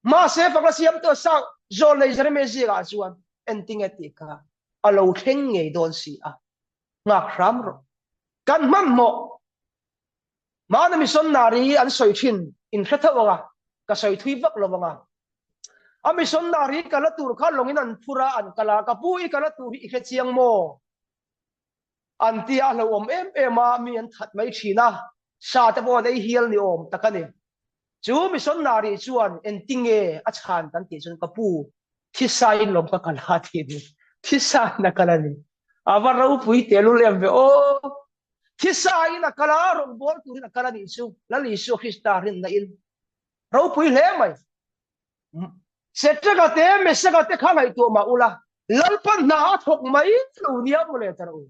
Mahse fakna siamtu a sang Zawlnei Jeremia zingah chuan entinge tih kha a lo thleng ngei dawn si a, nghak hram rawh. Kan hmanhmawh Hmana missionary an sawi thin in hre tho anga, ka sawi thui vak lo anga. A missionary kala tur kha lawngin an phur a, an kal a, ka pu i kala tur hi i hre chiang maw? An ti a, a hlauhawm em em a, mi an that mai thin a, sa te pawh an ei hial ni awm tak a ni. Chu missionary chuan engtinge a chhan kan tih chuan ka pu thisa in lawm ka kal a tih ni, thisa in a kal a ni. A va ropui tehlul em ve aw! Thisa in a kal a, rawngbâwl turin a kal a nih chu Lal Isua Krista rinna in ropui hle mai. Setraka te Mesaka te kha ngaihtuah mah ula, Lalpa hna a thawk mai lo nia maw le tar u.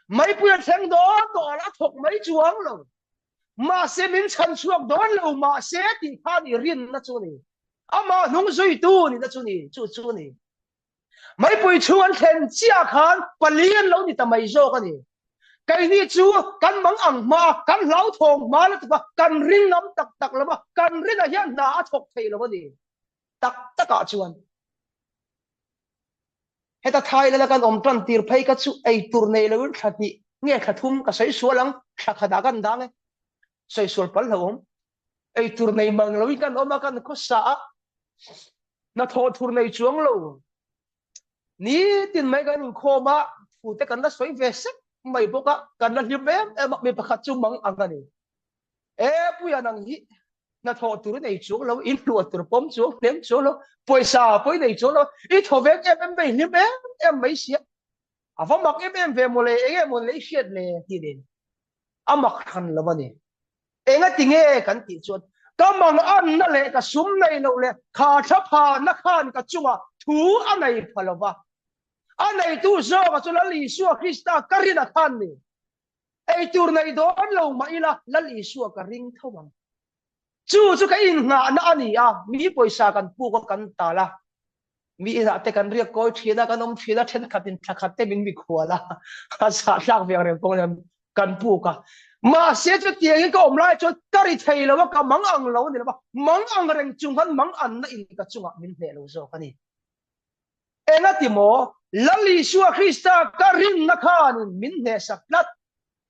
Meipui a thleng dawn tawh a la thawk mai chuang lo. Mahse min chhan chhuak dawn lo mahse tih kha ni rinna chu ni. Amah hnung zuitu nihna chu ni, chu chu ni. Meipui chhung an thlen chiah khan pali an lo ni ta mai zawk a ni. Keini chu kan mang ang hma, kan hlauthawng hma lutuk a, kan ring ngam tak tak lo a, kan rinah hian hna a thawk thei lo a ni. Tak takah chuan heta Thailand a kan awm tan tir phei ka chu ei tur nei loin thla hnih nge thla thum ka sawi sual ang, thla khatah kan dang e, sawi sual pal hlauhawm. Ei tur nei mang loin kan awm a, kan khawsa a, hnathawh thur nei chuang lo. Nitin mai kan inkhawm a, thu te kan la sawi ve sek mai bawk a, kan la hlim em em a, mi pakhat chu mang ang a ni. E Puia nang hi hnathawh tur i nei chuang lo, in hluah tur pawm chuang hnem chuang lo, pawisa pawh i nei chuang lo, i thaw vek em em mai, hlim em em mai sia. A va mak em em ve mawle, eng nge mawle i hriat le tih nen a mak hran lo a ni. Engati nge kan tih chuan ka mang anna leh ka sum nei loh leh kha thla phahna khan ka chungah thu a nei pha lo va. A neitu zawka chu Lal Isua Krista ka rin a khan ni. Ei tur nei dawn lo mah ila Lal Isua ka ring tho ang. Chu chu ka innghahna a ni a, mi pawisa kan puk a kan tal a, mi inah te kan riak kawi thin a, kan awm thin a, thenkhatin thla khat te min mikhual a, a zahthlak ve ang reng pawh hian kan puk a. Mahse chutiangin ka awm lai chuan ka ri thei lo a, ka mang ang lo a ni lo va, mang ang reng chung khan mang anna in ka chungah min hneh lo zawk a ni. Engati maw? Lal Isua Krista ka rinna khanin min hnehsak tlat.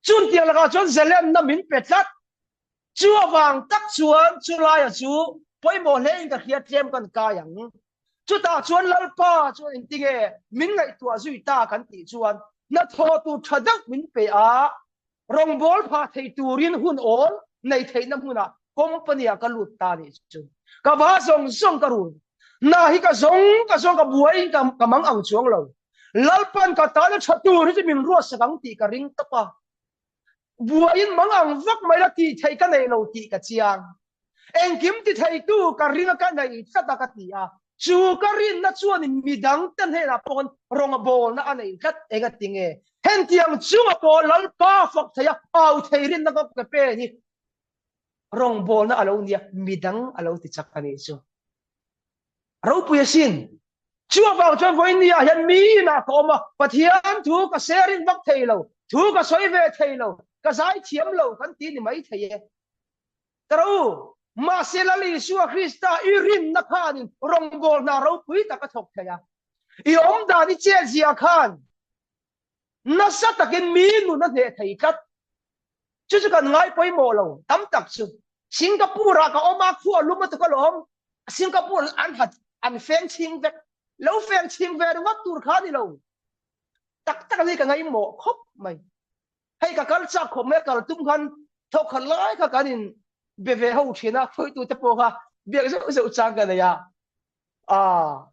Chuntiang lakah chuan zalenna min pe tlat. Chu avang tak chuan chulaia chu pawimawh hlein ka hria tlem kan kai ang. Chutah chuan Lalpa chuan engtinge min ngaihtuah zui ta kan tih chuan hnathawh tur tha deuh min pe a, Rawngbâwl phah thei turin hun awl nei theihna hmunah company-ah ka lut ta nih chu. Ka va zawng zawng ka rul. Hna hi ka zawng ka zawng ka buaiin ka ka mang ang chuang lo. Lalpan ka tana tha tur hi chu min ruatsak ang tih ka ring tawp a. Buaiin mang ang vak mai la tih theih ka nei lo tih ka chiang. Engkim ti theitu ka ring a ka nei tlat a ka ti a, chu ka rinna chuanin midangte hnenah pawhin rawn a bawlna a nei tlat. Engati nge hentiang chunga pawh Lalpa fak thei a, au thei rinna ka ke pen hi rawngbawlna a lo nia, midang a lo ti chak a nih chu. Ropui asin. Chu avang chuan vawiin ah hian mi inah ka awm a, Pathian thu ka sharing vak thei lo, thu ka sawi ve thei lo, ka zai thiam lo kan ti ni mai thei e. Ka ro u, mahse Lal Isua Krista i rinna khanin rawngbâwl hna ropui tak a thawk thei a. I awm dan i chetzia khan nasa takin mi nun a hneh thei tlat. Chu chu kan ngai pawimawh lo tam tak chu. Singapore-ah ka awm a, khua lum a tuk alawm. Singapore an hat an feng chhing vek. Lo feng chhing ve ringawt tur kha a ni lo. Tak tak hi ka ngaihmawh khawp mai. Hei ka kal chak khawp mai a, kal tum khan thawk khat lai kha kan in be ve ho thin a, khawitu te pawh kha biak zeuh zeuh chang ka nei a, ah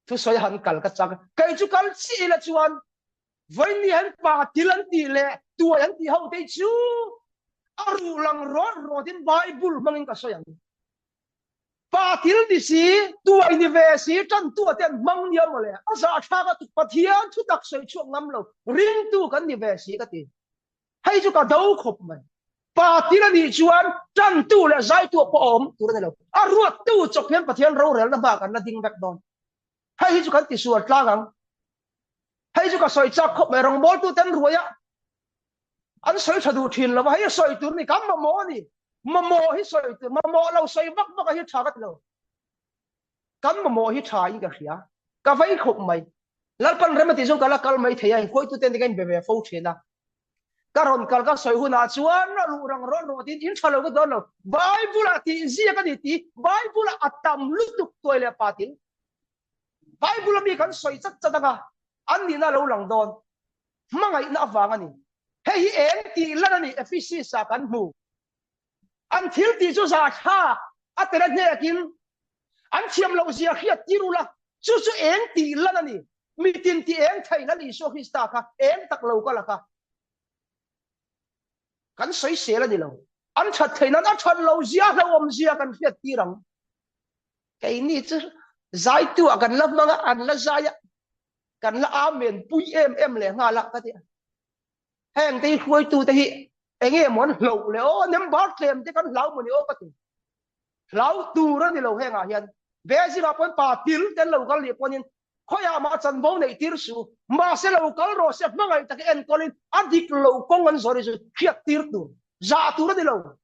thusawi han kal ka chak a, kei chu kal chiah ila chuan vawiin hian pa til an tih leh tuai an tih ho te chu a ruh lang rawt rawt in Bible hmangin ka sawi ang. Pa thil ni si, tuai ni ve si, tantu te an hmang nia mawle. A zahthlak a tuk Pathian thu tak sawi chhuak ngam lo, ringtu kan ni ve si ka ti. Hei chu ka do khawp mai. Pa thil a nih chuan tantu leh zaitu pawh a awm tur a ni lo. A ruattu chawp hian Pathian rorelna hmaah kan la ding vek dawn. Hei hi chu kan tisual tlang ang. Hei chu ka sawi chak khawp mai. Rawngbawltu ten ruai a an sawi tha duh thin lo va, hei a sawi tur ni kan mamawh a ni. Mamawh hi sawi tur, mamawh lo sawi vak vak a hi tha ka ti lo. Kan mamawh hi tha in ka hria. Ka vei khawp mai. Lalpan rem a tih chuan ka la kal mai thei a, inkhawihtu te ka inbe ve fo thin a. Ka rawn kal ka sawi hunah chuan a ruh rang rawt rawt in, in tha lo ka dawn lo. Bible ah tih ziak a ni tih, Bible ah a tam lutuk tuai leh pa tin. Bible a mi kan sawi chat chat anga an nihna a lo lang dawn. Hmangaihna avang a ni. Hei hi eng tih lan a ni Ephesus ah kan hmu. An thil tih chu zahthlak a tel a hnekin an thiam loh zia hriat tir ula, chu chu eng tih lan a ni. Mitin tih eng thei Lal Isua Krista kha eng tak lo ka la kha. Kan sawisel a ni lo. An that theih nan a that lo zia hlauhawm zia kan hriat tir ang. Keini chu zaitu ah kan la hmang a, an la zai a, kan la amen pui em em leh nghal a ka ti a. Heng te hi hruaitute hi enge maw an hloh le aw, member tlem te kan hlau maw ni aw ka ti. Hlau tur a ni lo hengah hian. Beijing ah pawn pa til te an lo kal nih pawnin khawiah mah chanvo neih tir su. Mahse lo kal rawh se hmangaih taka enkawlin a dik lo kawng an zawr hi chu hriat tir tur, zah tur a ni lo.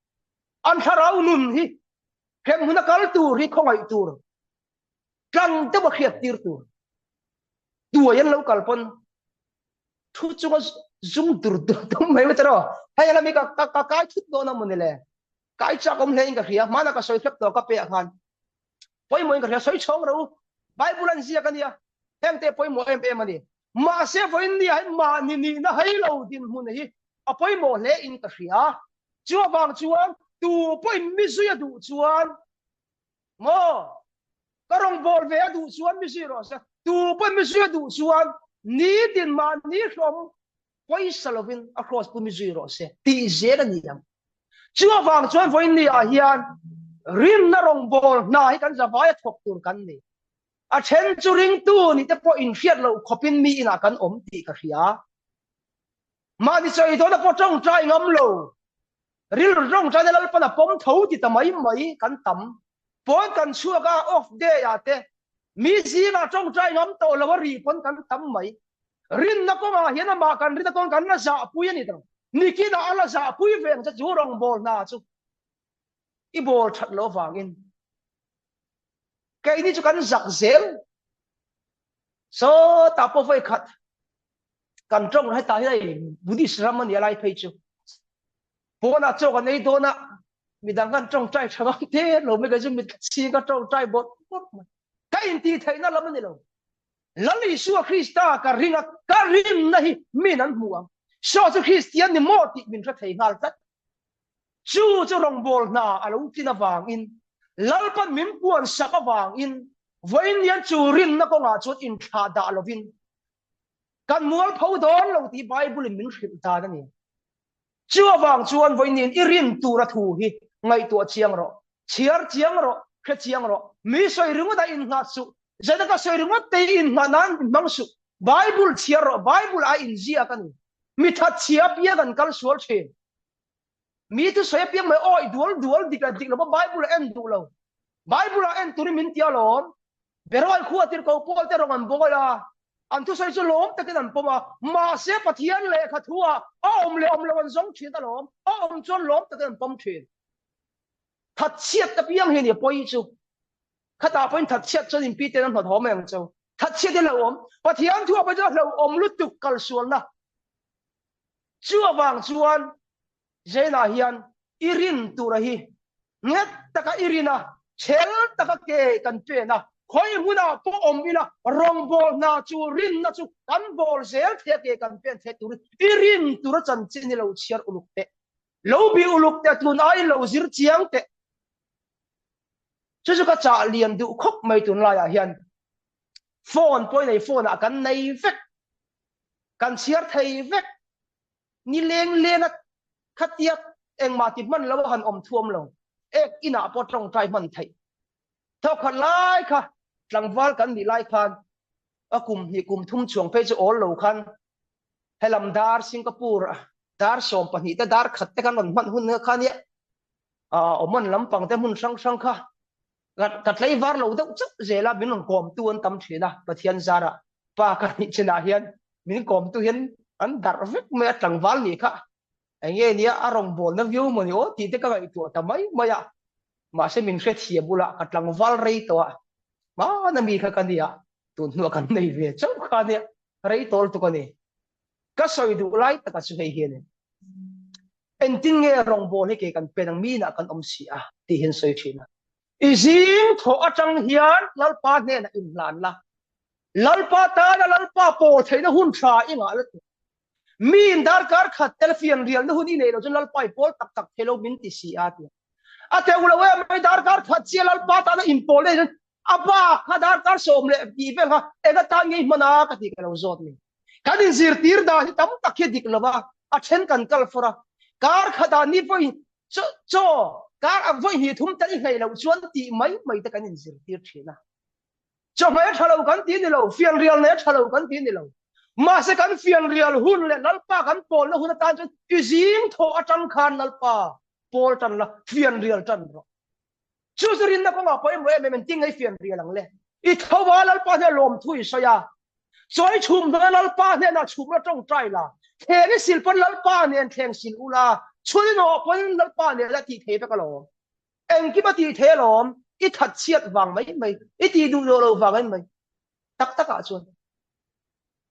An thlarau nun hi hremhmun a kal tur hi khawngaih tur, tlang deuh a hriat tir tur. Tuai an lo kal pawn thu chunga zung dur dur tum mai mai tiraw. Hei lami ka ka kai thut dawn a mawni le. Kai chak awm hle in ka hria, hmana ka sawi hlep tawh ka pe ah khan. Pawimawh in ka hria, sawi chhawng rawh u. Bible an ziak a nia, heng te pawimawh em em a ni. Mahse vawiin nia hi mahni nihna hei lo dinhmun hi a pawimawh hle in ka hria. Chu avang chuan tu pawhin mi zui a duh chuan maw ka rawngbâwl ve a duh chuan mi zui rawh se. Tu pawhin mi zui a duh chuan nitin mahni hlawm pawisa lovin a kraws pu mi zui rawh se tih zel a ni ang. Chu avang chuan vawiin ni ah hian rinna rawngbâwl hna hi kan zavai a thawk tur kan ni. A then chu ringtu nih te pawh inhriat loh khawpin mi inah kan awm tih ka hria. Mahni sawi dawna pawh tawngtai ngam lo, rilru tawngtaina Lalpan a pawm tho ti ta mai mai kan tam. Pawn kan chhuak a, off day ah te mi zingah tawngtai ngam tawh lo a ri pawn kan tam mai. Rinna kawngah hian amah kan rinna kawng kan la zahpui a ni ta. Nikinah a la zahpui ve ang che chu rawngbâwl hna chu i bâwl that loh avangin keini chu kan zak zel. Sawtah pawh vawi khat kan tawng hetah hian hei Buddhist ram a nia lai phei chu pawnah chaw kan ei dawn a midang kan tawngtai tha ngam te lo mai ka chu mit chhing ka tawngtai bawrh bawrh mai ka intih theihna lam a ni lo. Lal Isua Krista ka ring a ka rinna hi min an hmu ang saw chu Kristian ni maw tih min hre thei nghal tlat. Chu chu rawngbâwl hna a lo tlin avângin, Lalpan min puan sak avângin, vawiin hian chu rinna kawngah chuan inthlah dah lovin kan mualpho dâwn lo tih Bible-in min hrilh dân a ni. Chu avâng chuan vawiin i rin tûra thu hi ngaihtuah chiang rawh, chhiar chiang rawh, hre chiang rawh. Mi sawi ringawt a innghat suh, zeta ka sawi ringawt te i innghat nân inhmang suh. Bible chhiar rawh, Bible a inziak a ni. Mi thatchhia apiang an kal sual ṭhîn. Mi chu sawi apiang mai awi dual dual dik leh dik lo Bible a en duh lo. Bible a en turin min ti alawm. Beruai khua tirhkoh Paul te rawng an bawl a, an thusawi chu lawm takin an pawm a, mahse Pathian lehkha thu ah a awm leh awm lo an zawng thin alawm, a awm chuan lawm takin an pawm thin. Thatchhiat apiang hi a ni a pawi chu. Khatah pawhin thatchhiat chuan in pi ten an hnawt haw mai ang cheu. Thatchhiat hi hlauhawm. Pathian thu ah pawh chuan a hlauhawm lutuk kalsualna. Chu avang chuan Zaina hian i rin tura hi nghet taka i rin a, chhel taka ke kan pen a, khawi hmunah pawh awm ila rawngbâwl hna chu rinna chu kan bâwl zel thei a, ke kan pen thei turin i rin tura chanchin hi lo chhiar uluk teh, lo bih uluk teh, tun aiin lo zir chiang teh. Chu chu ka chah lian duh khawp mai tunlaiah hian phone pawh i nei, phone ah kan nei vek. Kan chhiar thei vek. Ni leng leng a khatia engmah ti hman lo a han awm thuam lo. Ek inah pawh tawngtai hman theih. Thawkhat lai kha tlangval kan nih lai khan a kum hnih kum thum chhuang phei chu awl lo khan helam dar Singapore dar 12 te dar khat te khan rawn hman hun kha nia Oman lampang te hmun hrang hrang kha ka tlaivar lo deuh chauh zel a, min rawn kawmtu an tam thin a, Pathian zarah pa ka nih chinah hian min kawmtu hian an darh vek mai a, tlangval nih kha eng nge nia a rawngbawlna viau maw ni aw tih te ka ngaihtuah ta mai mai a, mahse min hrethiam bulah ka tlangval rei tawh a, hmana mi kha ka nia, tun hnuah kan nei ve chauh kha nia, rei tawl tuk a ni. Ka sawi duh lai taka chu hei hi a ni. Engtin nge rawngbâwl hi kei kan pen ang minah kan awm si a tih hi an sawi ṭhin a. I zing thawh aṭang hian Lalpa hnenah inhlan la, Lalpa tana Lalpa pawl theihna hun ṭha i ngah lutuk. Miin darkar khat tel fianrialna hun i neih loh chuan Lalpa i pawl tak tak thei lo min ti si a ti a. A teuh lo em mai darkar khat chiah Lalpa tana inpawl nei chuan a bak kha darkar sawm leh tih vel kha eng atan nge i hman a ka tih ka lo zawt ni. Kan inzirtir dan hi tam tak hi a dik lo va, a then kan kal fawr a. Kar khatah ni vawi chaw kar a vawi hnih thum tel i hnaih loh chuan tih mai mai te kan inzirtir thin a. Chawhmeh a tha lo kan ti ni lo, fianrial nei a tha lo kan ti ni lo. Mahse kan fianrial hun leh Lalpa kan pawlna hun atan chuan i zing thawh atang khan Lalpa pawl tan la, fianrial tan rawh. Chu chu rinna kawngah pawimawh em em engtin nge i fianrial ang le? I tho a, Lalpa hnenah lawmthu i sawi a. Chawi chhum hna Lalpa hnenah chhumna tawngtai la, thleng i sil pawn Lalpa nen thleng sil ula, chhun i nawh pawn Lalpa nen a tih thei vek alawm. Engkim a tih thei alawm, i that chhiat vang mai mai, i tih duh duh lo vang mai mai. Tak takah chuan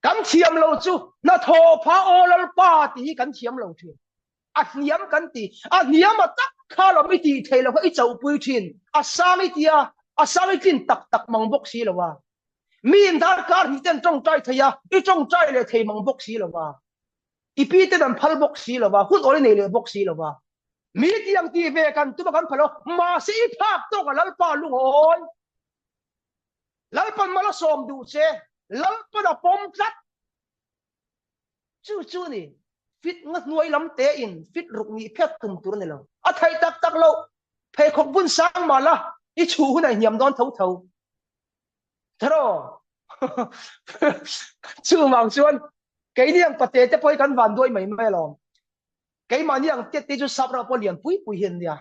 kan thiam lo chu hnathawh pha aw Lalpa tih hi kan thiam lo thin. A hniam kan ti, a hniam a tak kha lawm i tih thei lo kha i chohpui thin, a sang i tia, a sang i tlin tak tak mang bawk si lo a. Mi in darkar hnih ten tawngtai thei a, i tawngtai leh thei mang bawk si lo a. I pi ten an phal bawk si lo a, hun awl i nei leh bawk si lo a. Mi tiang ti ve kan tum a kan phal lo, mahse i phak tawk a Lalpa lungawi. Lalpan mal a sawm duh che, Lalpan a pawm tlat. Chu chu ni, fit nga hnuai lam te in fit ruk nih phet tum tur a ni lo. A theih tak tak loh, pheikhawk bun sang mah la, i chhuh hun a hniam dawn tho tho. Thero. Chuvang chuan keini ang pate te pawh hi kan van duai mai mai alawm. Keimahni ang tiat te chu sap ram pawh lian pui pui hi an nia.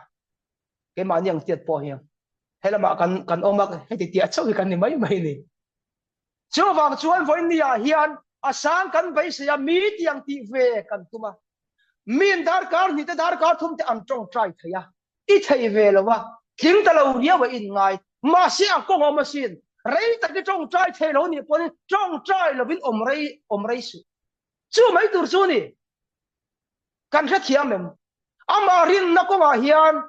Keimahni ang tiat pawh hi helamah kan kan awm a, heti tiah chauh hi kan ni mai mai ni. Chuvang chuan vawiin ah hian a sang kan beisei a, mi tiang tih ve kan tum a. Min darkar hnih te darkar thum te an tawngtai thei a. I thei ve lo a, tling ta lo riau a inngai. Mahse a kawng awm asin, rei tak i tawngtai thei lo nih pawhin tawngtai lovin awm rei awm rei suh. Chu mai tur chu ni. Kan hrethiam em? Amah rinna kawngah hian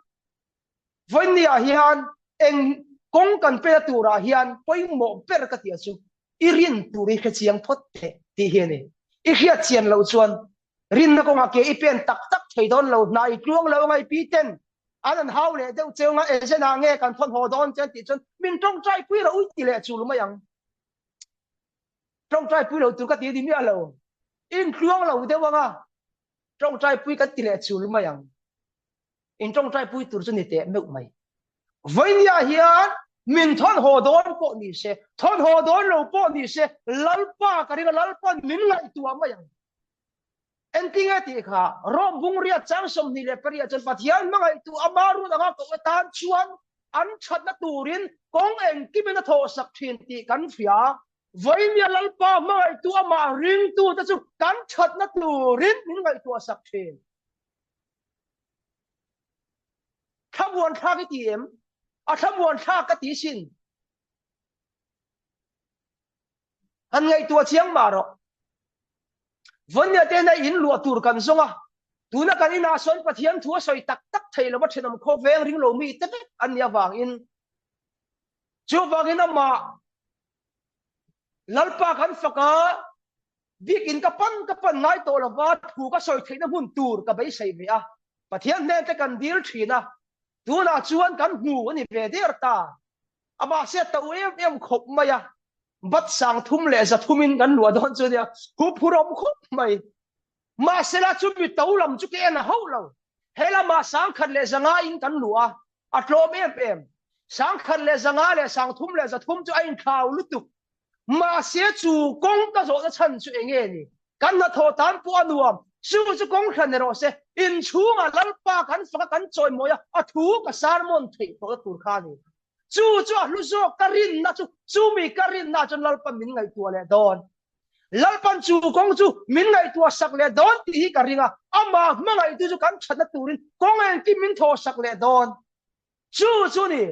vawiinniah hian eng kawng kan pena turah hian pawimawh ber ka tih chu i rin tur i hrechiang phawt teh tih hi a ni. I hriatchian loh chuan Rinna kawngah ke i pen tak tak thei dawn lo, hna i tluang lo anga i pi ten an an hau leh deuh cheu anga agent ah nge kan thawn haw dawn che an tih chuan min tawngtai pui rawh ui ti leh chul mai ang. Tawngtai pui lo tur ka ti ni miah lo. In tluang lo deuh anga tawngtai pui kan ti leh chul mai ang. In tawngtai pui tur chu ni teh meuh mai. Vawinia hian min thawn haw dawn pawh ni se, thawn haw dawn lo pawh ni se, Lalpa ka ring a, Lalpa'n min ngaihtuah mai ang. Engtinge tih kha Rom bungriat chang 28 chuan Pathian hmangaihtu ama run anga koh atan chuan an thatna turin kawng engkimin a thawhsak thin tih kan hria. Vawinia Lalpa hmangaihtu amah ringtute chu kan thatna turin min ngaihtuahsak thin. Thlamuan thlak i ti em? A thlamuan thlak ka ti sin. Han ngaihtuah chiang mah rawh. Vawinia te na in luah tur kan zawng a, tuna kan inah sawn Pathian thu a sawi tak tak thei lova thenawm khawveng ring lo mi te vek an nih avangin chuvangin amah Lalpa kan fak a, bikin ka pan ka pan ngai tawh lova thu ka sawi theihna hmun tur ka beisei ve a, Pathian hnen te kan dil thin a, tunah chuan kan hmu a ni ve der ta. A mahse a to em em khawp mai a, bat sang thum leh za thumin kan luah dawn chu nia, hu phurawm khawp mai. Mahsela chumi to lam chu ka en a hauh lo, he lamah 1000 leh 500 in kan luah a, a tlawm em em. 1000 leh 500 leh 3000 leh 300 chu a inthlau lutuk. Mahse chu kawng ka zawhna chhan chu eng nge ni? Kan hnathawh tan pawh a nuam, chu chu kawng hran ni rawh se, inchhungah Lalpa kan fak a kan chawimawi a, a thu ka sermon theih tawhna tur kha a ni. Chu chu a hlu zawk ka rinna chu, chumi ka rinna chuan Lalpan min ngaihtuah leh dawn. Lalpan chu kawng chu min ngaihtuah sak leh dawn tih hi ka ring a, amah hmangaihtu chu kan thatna turin kawng engkim min thawh sak leh dawn. Chu chu ni,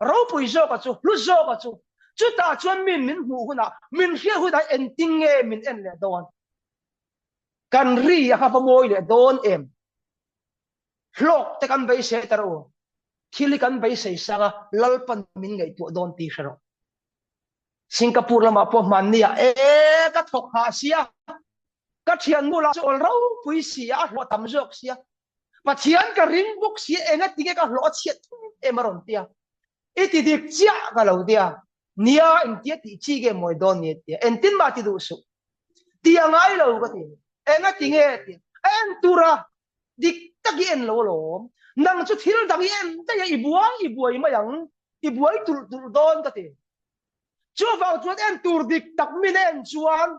ropui zawka chu, hlu zawka chu, chutah chuan min min hmuh hunah, min hriat hunah engtin nge min en leh dawn? Kan ri a kha va mawi leh dawn em? Hlawk te kan beisei ta rawh u, thil hi kan beisei sang a, Lalpan min ngaihtuah dawn tih hre rawh. Singapore lamah pawh hmanni ah e ka thawk hah sia, ka thiannu lah chu awl ropui si a, a hlawh tam zawk sia, Pathian ka ring bawk sia enga tinge ka hlawh a chhiat thum em a rawn tia. I ti dik chiah ka lo tia. Nia engtia tih chi nge mawi dawn ni tia. Engtin mah ti duh suh. Ti a ngai lo ka ti. Enga tinge tia. A en tura dik tak i en lo alawm. Nang chu thil dang i en daih a i buai i buai mai ang. I buai tulh tulh dawn ka ti. Chuvang chuan en tur dik tak min en chuan.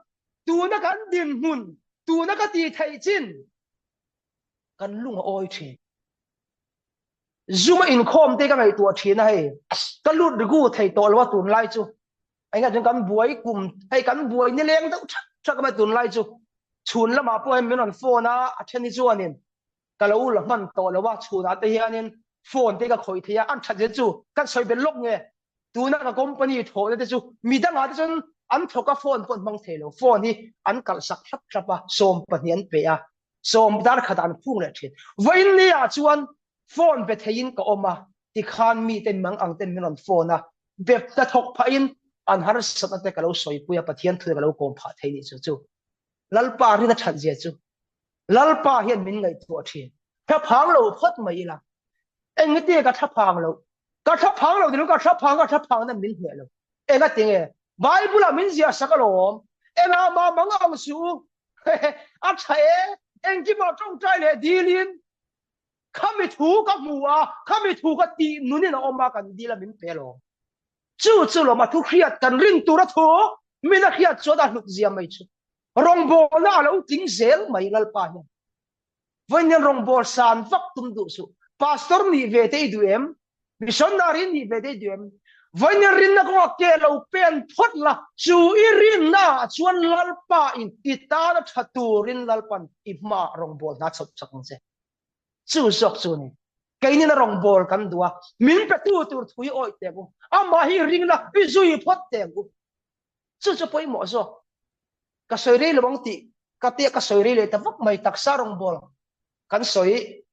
Tuna kan dinhmun, tuna ka tih theih chin kan lung a awi thin. Zoom a inkhawm te ka ngaihtuah thin a hei. Ka lut rigu thei tawh lo a tunlai chu. Engah chuan kan buai kum hei kan buai nileng deuh thak thak mai tunlai chu. Chhun lamah pawh hei min rawn phone a, a then hi chuanin ka lo la hman tawh lo a, chhunah te hianin phone te ka khawih thei a, an that zet chu kan sawi belh lawk nge. Tuna ka company thawhna te chu midangah te chuan an thawk a phone pawh an hmang thei lo, phone hi an kalh sak thlap thlap a, 12 an pe a, sawm dar khatah an phung leh thin. Vawiin ni ah chuan phone be theiin ka awm a, tikhan mite mang ang ten min rawn phone a, be hnathawk phahin an harsatna te ka lo sawipui a, Pathian thu te ka lo kawm phah thei nih chu chu Lalpa rin a that zia chu Lalpa hian min ngaihtuah thin. Thlaphang lo phawt mai ila. Engti ka thlaphang lo? Ka thlaphang lo tilo ka thlaphang ka thlaphang na min hneh lo. Engati nge? Bible ah min ziah sak alawm. Engah mah mang ang suh u. A tha e. Engkimah tawngtai leh dilin khami thu ka hmu a, khami thu ka tih nunin a awm a kan dil a min pe alawm. Chu chu lawm a thu hriat kan rin tur a thu min a hriat chuan a hlut zia mai chu. Rawngbawlna a lo tling zel mai Lalpa hian. Vawiin rawngbâwl sân vak tum duh suh. Pastor nih ve te i duh em? Missionary nih ve te i duh em? Vawiin rinna kawngah ke lo pen phawt la, chu i rinna ah chuan Lalpa in i tana tha turin Lalpan i hmaah rawngbâwl hna chhawp chak ang che. Chu zawk chu ni. Keinin a rawngbâwl kan duh a, min petu tur thu i awih teh ang u. Amah hi i ring la, i zui phawt teh ang u. Chu chu pawimawh zawk. Ka sawi rei lo ang tih ka tia ka sawi rei leh ta vak mai taksa rawngbâwl kan sawi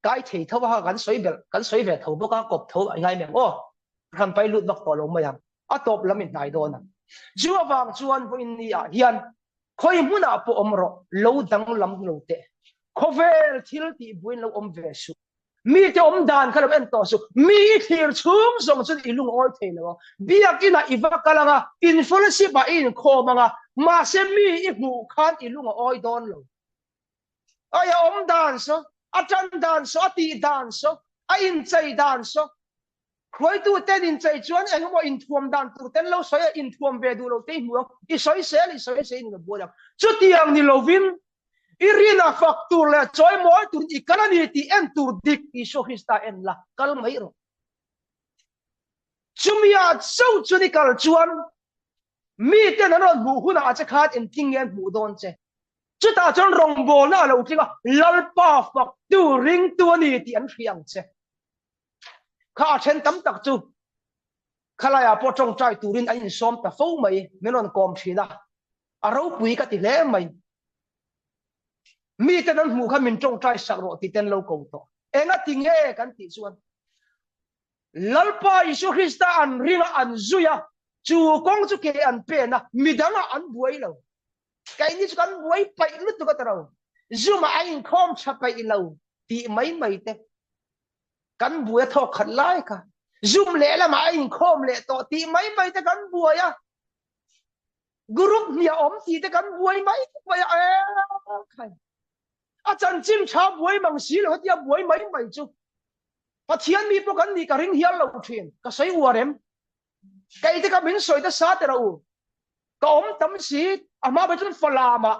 kai thei tho a kan sawi belh kan sawi ve tho bawk a kawp tho a ngai mai ang aw kan pai lut vak tawh lo mai ang a tawp lam in hnai dawn ang chu avang chuan vawiin ni ah hian khawi hmunah pawh awm rawh lo danglam lo teh khawvel thil tih buain lo awm ve suh Mite awm dan kha lo en tawh suh. Mi i thlir chhung zawng chuan i lungawi thei lo ang. Biakinah i va kal ang a, in fellowship ah i inkhawm ang a, mahse mi i hmuh khan i lungawi dawn lo. Ai a awm dan saw, a tan dan saw, a tih dan saw, a inchei dan saw. Hruaitu ten inchei chuan eng emaw inthuam dan tur ten lo sawi a, inthuam ve duh lo te i hmu ang, i sawisel, i sawisel in i lo buai ang. Chutiang ni lovin I rina fak tur leh chawimawi turin i kal a ni tih en tur dik Isua Krista en la, kal mai rawh. Chumia chauh chuan i kal chuan miten an rawn hmuh hunah che khan engtin nge an hmuh dawn che? Chutah chuan rawngbawlna a lo tling a, Lalpa faktu ringtu a ni tih an hria ang che. Kha a then tam tak chu khalaiah pawh tawngtai turin an insawm ta fo mai, min rawn kawm thin a, a ropui ka ti hle mai. Miten an hmuh kha min tawngtai sak rawh tih ten lo ko tawh. Enga ti nge kan tih chuan Lalpa Isua Krista an ring a, an zui a, chu kawng chu ke an pen a, midangah an buai lo. Keini chu kan buai paih lutuk a ta ro. Zoom-ah a inkhawm tha paih lo tih mai mai te. Kan buai a thawk khat lai kha. Zoom lehlamah a inkhawm leh tawh tih mai mai te kan buai a. Group hnih a awm tih te kan buai mai mai a e khai. A chanchin tha buai mang si lo hetia buai mai mai chu. Pathian mi pawh kan nih ka ring hial lo thin. Ka sawi uar em? Kei te ka min sawi te sa teh rawh u. Ka awm tam si a hma ber chuan Falam ah.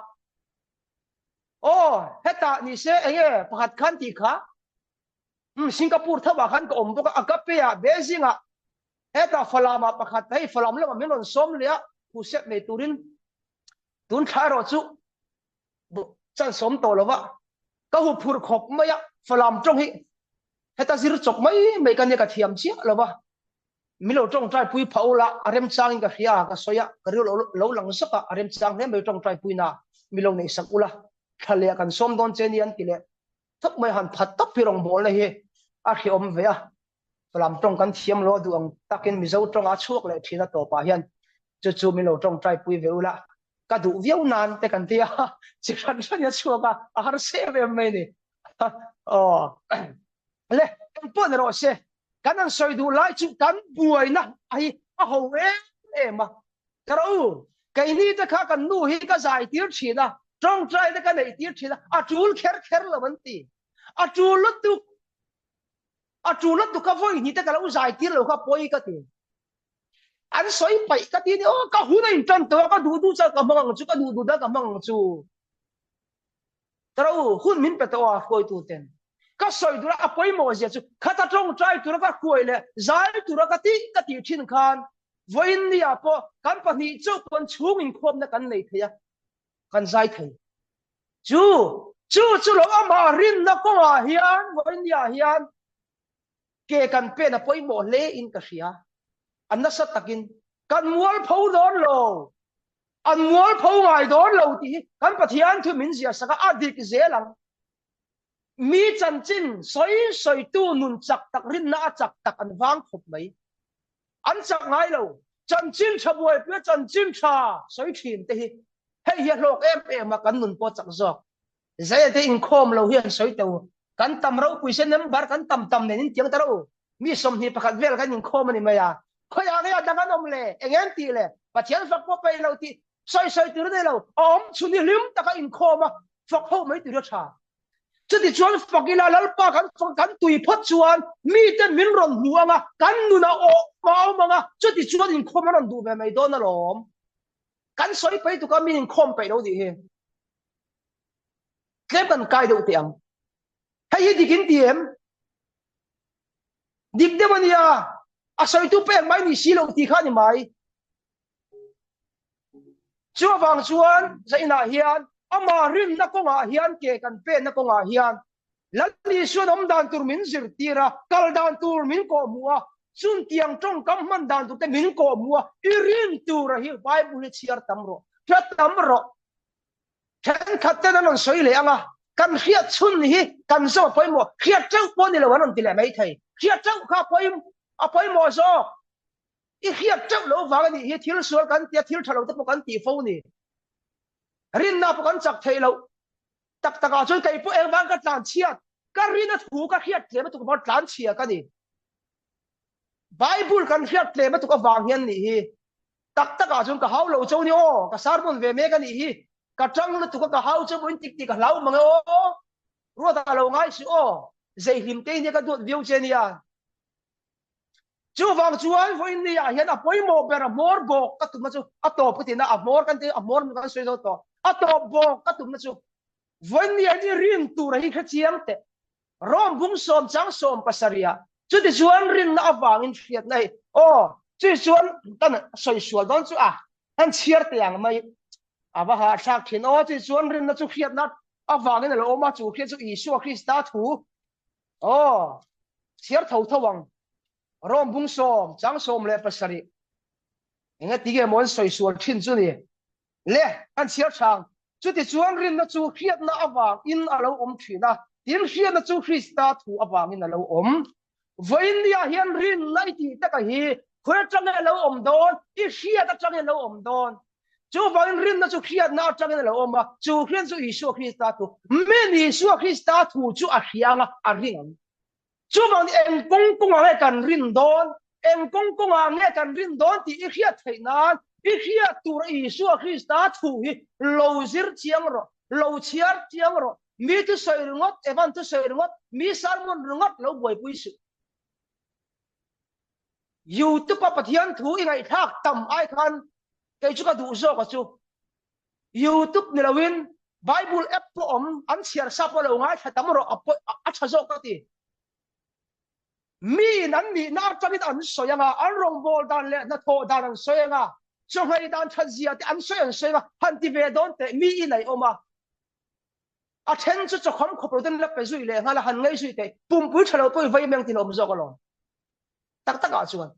Aw hetah ni se enge pakhat khan tih kha. Um Singapore tho ah khan ka awm bawk a Agape ah Beijing ah Hetah Falam-ah pakhat hei Falam lamah min rawn sawm leh a, Husep nei turin tun thla erawh chu chance awm tawh lova ka hu phurh khawp mai a, Falam tawng hi heta zir chawp mai mai ka nia ka thiam chiah lova, min lo tawngtai pui phah ula a remchangin ka hria a, ka sawi a, ka rilru lo lang zawk a, a remchang hle mai tawngtai puina min lo neihsak ula, thla leh kan sawm dawn che nia an ti leh thawk mai han phat tawp hi rawngbawlna hi a hrehawm ve a. Falam tawng kan thiam lo a duh ang takin Mizo tawng a chhuak leh thin a tawpah hian chu chu min lo tawngtai pui ve ula ka duh viau nan te kan ti a chi hran hran in a chhuak a a har seh ve mai ni aw le engpawh ni rawh se kan an sawi duh lai chu kan buaina a hi a ho em em a ka ro u keini te kha kan nu hi ka zai tir thin a tawngtai te ka neih tir thin a a tul kher kher lo an ti a tul lutuk A tul lutuk ka vawi hnih te ka lo zai tir lo kha pawi ka ti. An sawi paih ka ti ni aw ka hun a intan tawh a ka duh duh chuan ka hmang ang chu ka duh duh dan ka hmang ang chu. Tara u hun min pe tawh a hruaitu ten. Ka sawi tura a pawimawh zia chu khata tawngtai tura ka hruai leh zai tura ka tih ka tih thin khan vawiin ni ah pawh kan pahnih chauh pawn chhung inkhawmna kan nei thei a kan zai thei. Chu chu chu lo amah rinna kawngah hian vawiin ni ah hian ke kan pen a pawimawh hle in ka hria. A nasa takin kan mualpho dawn lo. An mualpho ngai dawn lo tih hi kan Pathian thu min ziah sak a, a dik zel ang. Mi chanchin sawi sawitu nun chak tak rinna a chak tak an vang khawp mai. An chak ngai lo. Chanchin tha buaipuia chanchin tha sawi thin te hi hei hi a hlawk em em a kan nun pawh chak zawk. Zaia te inkhawm lo hi an sawi teu. Kan tam ropui se number kan tam tam nen in tiang ta ro. Mi 21 vel kan inkhawm a ni mai a. Khawiah nge a dang an awm le? Eng em tih le? Pathian fak pawh peih lo tih sawi sawi tur a nei lo. A awm chhun hi hlim taka inkhawm a fak ho mai tur a tha. Chuti chuan fak ila Lalpa kan fak kan tui phawt chuan miten min rawn hmu anga kan nunah awh a awm anga chuti chuan inkhawm an rawn duh ve mai dawn alawm. Kan sawi peih tuk a min inkhawm peih lo tih hi. Tlem kan kai deuh teh ang. Hei hi dik in ti em? Dik deuh a nia. A sawitu pek mai ni si lo tih kha a ni mai. Chu avang chuan zainah hian amah rinna kawngah hian ke kan penna kawngah hian Lal Isuan awm dan tur min zirtir a, kal dan tur min kawhhmuh a, chuntiang tawngkam hman dan tur te min kawhhmuh a, i rin tura hi Bible hi chhiar tam rawh, hre tam rawh. Thenkhat ten an rawn sawi leh ang a, kan hriat chhun hi kan zawm a pawimawh, hriat teuh pawh ni lo an rawn ti leh mai thei. Hriat teuh kha a pawimawh zawk. I hriat teuh lo vang a nih hi thil sual kan tia thil tha lo te pawh kan tih fo ni. Rinna pawh kan chak theih loh tak takah chuan kei pawh engvang ka tlan chhiat, ka rina thu ka hriat tlem a tuk avang tlan chhia ka ni. Bible kan hriat tlem a tuk avang hian nih hi. Tak takah chuan ka hau lo chauh ni aw, ka sermon ve mek a nih hi, ka tang lutuk a ka hau chauh pawhin tik tik a hlau mang e aw, Ruata lo ngai suh aw, zei hlim te nia ka duat viau che nia. Chuvang chuan vawiin ni ah hian a pawimawh ber a hmawr bawk ka tumna chu a tawp ka tina a hmawr kan ti a hmawr kan sawi zo tawh a tawp bawk ka tumna chu vawiin ni ah hian i rin tur a hi hrechiang teh. Rom bung sawm chang sawm pasarih ah chuti chuan rinna avangin hriatna hi aw chuti chuan kan sawi sual dawn chu a han chhiar teh ang mai a va hahthlak thin aw chuti chuan rinna chu hriatna avangin a lo awm a chu hriat chu Isua Krista thu aw chhiar tho tho ang Rom bung sawm chang 17 enga tige maw an sawi sual thin chu ni Le, an chhiar chhang. Chutichuan rinna chu hriatna avangin a lo awm thin a, tin hriatna chu Krista thu avangin a lo awm. Vawiin niah hian rinna i tih taka hi khawi atangin a lo awm dawn? I hriat atangin a lo awm dawn. Chuvangin rinna chu hriatna atangin a lo awm a, chu hriatna chu Isua Krista thu. Min Isua Krista thu chu a hria anga a ring ang. Chuvangin eng kawng kawngah nge kan rin dawn? Eng kawng kawngah nge kan rin dawn tih i hriat theih nan i hriat tur Isua Krista thu hi lo zir chiang rawh, lo chhiar chiang rawh. Mi thusawi ringawt, Evan thusawi ringawt, mi sermon ringawt lo buaipui suh. YouTube a Pathian thu i ngaihthlak tam ai khan kei chu ka duh zawk a chu. YouTube ni loin Bible app pawh awm an chhiar sa pawh lo ngaithla tam rawh a tha zawk ka ti. Mi in an nihna atangin an sawi anga an rawngbawl dan leh hnathawh dan an sawi anga chawhmei dan that zia te an sawi an sawi anga han ti ve dawn teh mi in a awm a. A then chu chawkham khawp lo ten la pe zui leh nghal a han ngei zui teh pumpui tha lo pawh i vei meng tin a awm zawk alawm. Tak takah chuan.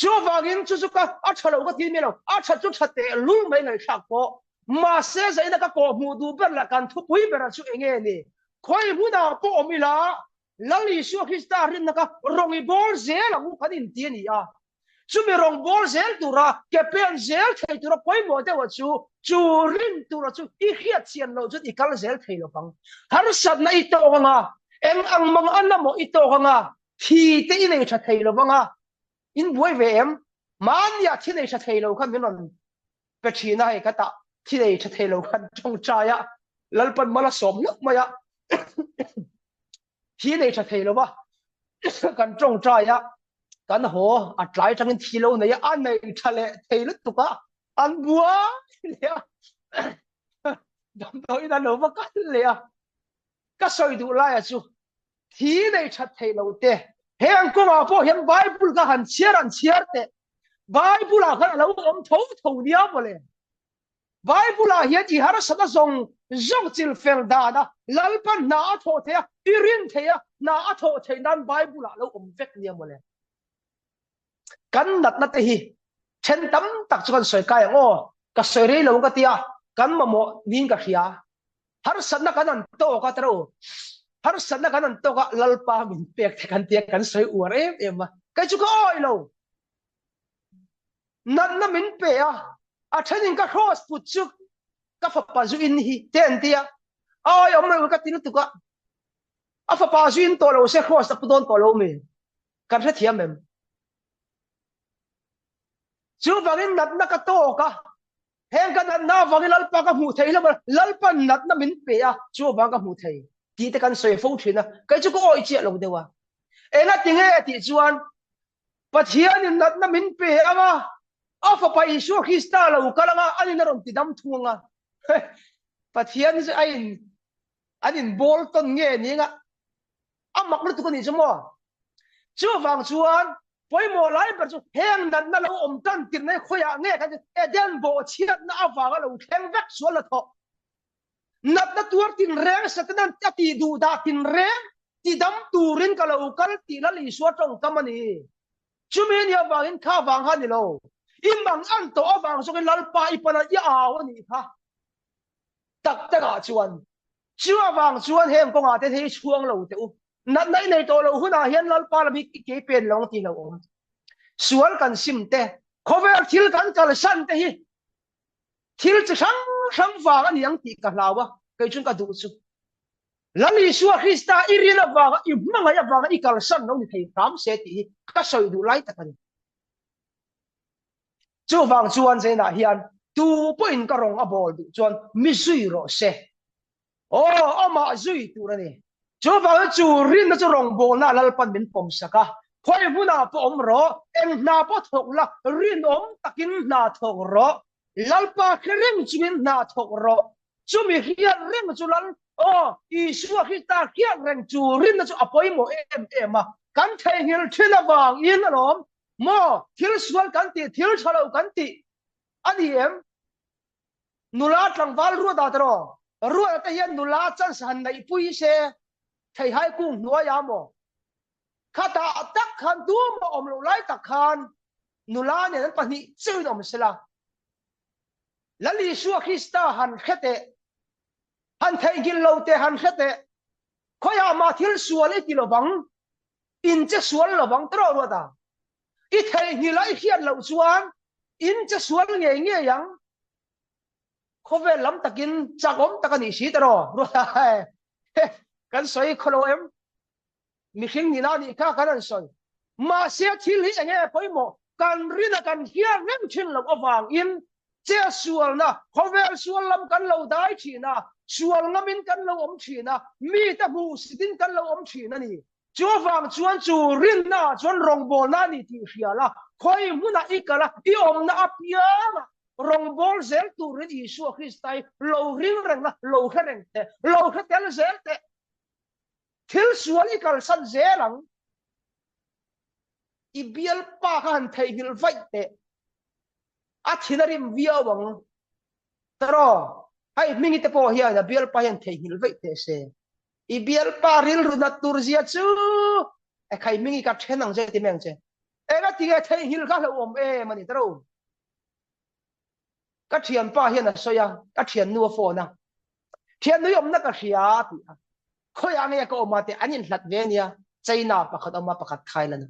Chuvangin chu chu ka a tha lo ka ti mi lo, a tha chu tha teh lul mai ngaihthlak pawh. Mahse zaina ka kawh hmuh duh ber lah kan thupui berah chu eng nge ni? Khawi hmunah pawh awm ila, Lal Isua Krista rinna kha rawng i bawl zel ang u kan inti a ni a. Chumi rawng bawl zel tura ke pen zel thei tura pawimawh deuhah chu, chu rin tura chu i hriat chian loh chuan i kal zel thei lo vang. Harsatna i tawk anga, eng ang mang an emaw i tawk anga, thi te i nei tha thei lo vang a, in buai ve em? Mahnia thi nei tha thei lo khan min rawn pe thin a, hei ka tah thi nei tha thei lo khan tawngtai a, Lalpan mal a sawm hlauh mai a, thi nei tha thei lo va kan tawngtai a. Kan haw a tlai tangin thi lo nei a, a nei tha leh thei lutuk a, an buai leh a. Damdawiin an lo va kal leh a. Ka sawi duh laia chu thi nei that thei lo te heng kawngah pawh hian Bible kha han chhiar an chhiar teh. Bible ah khan a lo awm tho tho nia mawle. Bible ah hian i harsatna zawng zawng chil fel dan a, Lalpan hna a thawh theih a, i rin theih a, hna a thawh theih nan Bible ah lo awm vek nia mawle. Kan natna te hi then tam tak chu kan sawi kai ang aw, ka sawi rei lo ka tia, kan mamawh niin ka hria. Harsatna kan an tawk a taro, harsatna kan an tawk a, Lalpa min pek te kan tia kan sawi uar em em a, kei chu ka awih lo. Natna min pe a, a thenin ka hrawt put chu ka fapa zu in hi te an tia, a awih awm lo ka ti lutuk a, a fapa zu in tawh lo se hrawt a pu dawn tawh lo mi. Kan hrethiam em? Chuvangin natna ka tawk a, heng ka natna avangin Lalpa ka hmuh thei hlauh a, Lalpa natna min pe a, chu avang ka hmuh thei tih te kan sawi fo thin a, kei chu ka awih chiah lo deuh a. Engati nge tih chuan Pathianin natna min pe ang a, a fapa Isua Krista lo kal ang a, anin a rawn ti dam thung ang a. Pathian chu a in an in bawl tawn nge ni anga a mak lutuk a nih chu maw. Chuvang chuan pawimawh lai ber chu heng natna lo awm tan tirh hi khawiah nge kan Eden bawhchhiatna avanga lo thleng vek sual la thawh. Natna tuar tinreng Satanan a tih duh dah tinreng tidam turin ka lo kal tih Lal Isua tawngkam a ni. Chumi a nih avangin kha vang kha a ni lo. I mang an tawh avang zawkin Lalpa i pana i au a nih kha. Tak takah chuan chu avang chuan heng kawngah te hei chhuang lo teh u. Natna i nei tawh loh hunah hian Lalpa lam hi i kei pen lo ang tih lo awm. Sual kan sim te, khawvel thil kan kalsan te hi thil chi hrang hrang vang a ni ang tih ka hlau a, kei chuan ka duh chu. Lal Isua Krista i rin avanga i hmangaih avanga i kalsan lo ni thei hram se tih hi ka sawi duh lai tak a ni. Chuvang chuan Zainah hian tu pawhin ka rawng a bawl duh chuan mi zui rawh se. Aw, amah zui tur a ni. Chuvangin chu rinna chu rawngbawlna Lalpan min pawm sak a, khawi hmunah pawh awm rawh, eng hna pawh thawk la, rinawm takin hna thawk rawh, Lalpa hre reng chungin hna thawk rawh. Chumi hriat reng chu Lal, aw, Isua Krista hriat reng chu rinna chu a pawimawh em em a, kan theihnghilh thin avangin alawm Maw thil sual kan tih, thil tha lo kan tih a ni em? Nula tlangval Ruata te rawh, Ruata te hian nula chance han neihpui se theihai kung hnuaia maw? Khatah tak khan tumah awm loh lai tak khan nula nen an pahnih cheuhin awm sela. Lal Isua Krista han hre teh, han theihnghilh lo teh han hre teh, khawiah mah thil sual i ti lovang In che sual lovang tawh ruat a, i theihnghilh a i hriat loh chuan in che sual ngei ngei ang. Khawvel lam takin chakawm tak a nih si tawh ruat a, kan sawi khawlo em? Mihring nihna a nih kha kan han sawi. Mahse thil hi enge pawimawh kan rin a kan hriat reng thin loh avangin che sualna khawvel sual lam kan lo dai thin a, sual ngamin kan lo awm thin a, mite hmuhsitin kan lo awm thin a ni. Chuvang chuan chu rinna ah chuan rawngbawlna a ni tih hria la, khawi hmunah i kal a, i awmna apiangah rawngbâwl zel turin Isua Krista hi lo ring reng la, lo hre reng teh, lo hre tel zel teh. Thil sual i kalsan zel ang. I bialpa kha han theihnghilh vaih teh. A thin a rim viau ang. Taraw, hei hmingi te pawh hian a bialpa hian theihnghilh vaih teh se. I bialpa rilru nat tur zia chu e khai hmingi ka then ang che ti mai ang che. Enga tinge theihnghilh kha hlauhawm em a ni taraw. Ka thianpa hian a sawi a, ka thiannu a phone a. Thiannu i awmna ka hria a ti a. Khawiah nge ka awm a te an inhlat ve ania, China pakhat awm a pakhat Thailand a.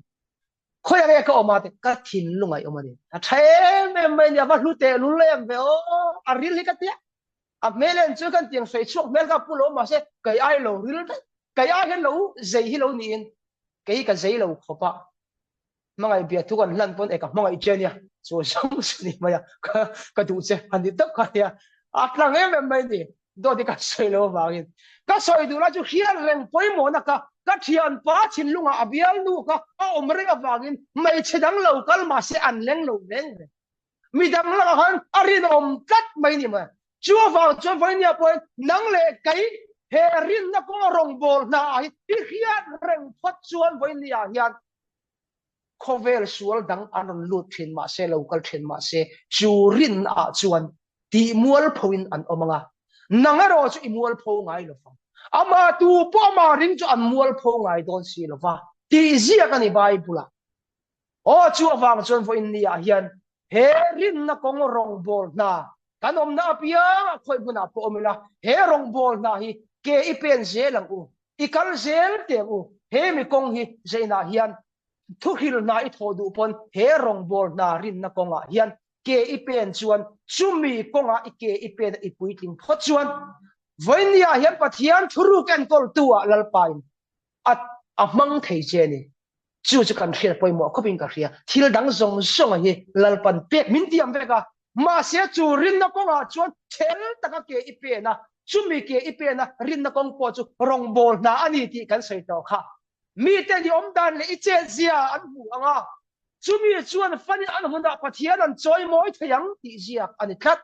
Khawiah nge ka awm a te ka thinlung a i awm a ni. A tha em em mai ania, va hlu tehlul em ve aw, a ril hi ka tia. A hmel en chu kan tiang sawi chhuak hmel kha pu lo mahse kei ai lo ril daih, kei ai hian lo zei hi lo niin kei ka zei lo khawp a. Hmangaih bia thu kan hlan pawn e ka hmangaih che ania chu zawng chu ni mai a, ka duh che han ti tawp kha ania, a tlang em em mai ni. Dawt hi ka sawi lo avangin ka sawi duh lai chu hriat reng pawimawhna ka ka thianpa thinlungah a bialnu kha a awm reng avangin hmeichhe dang lo kal mahse an leng lo reng reng. Midang lakah khan a rinawm tlat mai ni mai. Chu avang chuan vawinia pawhin nang leh kei he rinna kawnga rawngbâwl hna ah hi i hriat reng phawt chuan vawinia hian khawvel sual dang an rawn lut thin mahse, lo kal thin mahse, chu rinna ah chuan tih mualpho in an awm ang a, nang erawh chu i mualpho ngai lo vang. Amah tu pawh amah ring chu an mualpho ngai dawn si lo va tih ziak a ni Bible ah. Aw, chu avang chuan vawiin ni ah hian he rinna kawng rawngbâwl hna kan awmna apiangah khawi hmunah pawh awm ila, he rawngbâwl hna hi ke i pen zel ang u, i kal zel teh ang u. He mi kawng hi zeinah hian thuhril hna i thawh duh pawn he rawngbâwl hna rinna kawngah hian ke i pen chuan chumi kawngah i ke i pen a i puitling phawt chuan vawiin ni ah hian Pathian thuruk enkawltu ah Lalpain a a hmang thei che a ni. Chu chu kan hriat pawimawh khawpin ka hria. Thil dang zawng zawng hi Lalpan pek min tiam vek a. Mahse chu rinna kawngah chuan chhel taka ke i pen a, chumi ke i pen a rinna kawng pawh chu rawngbâwl hna a ni tih kan sawi tawh kha. Miten i awmdan leh i chetzia an hmu ang a, chumi chuan fanin an hunah Pathian an chawimawi thei ang tih ziak a ni tlat.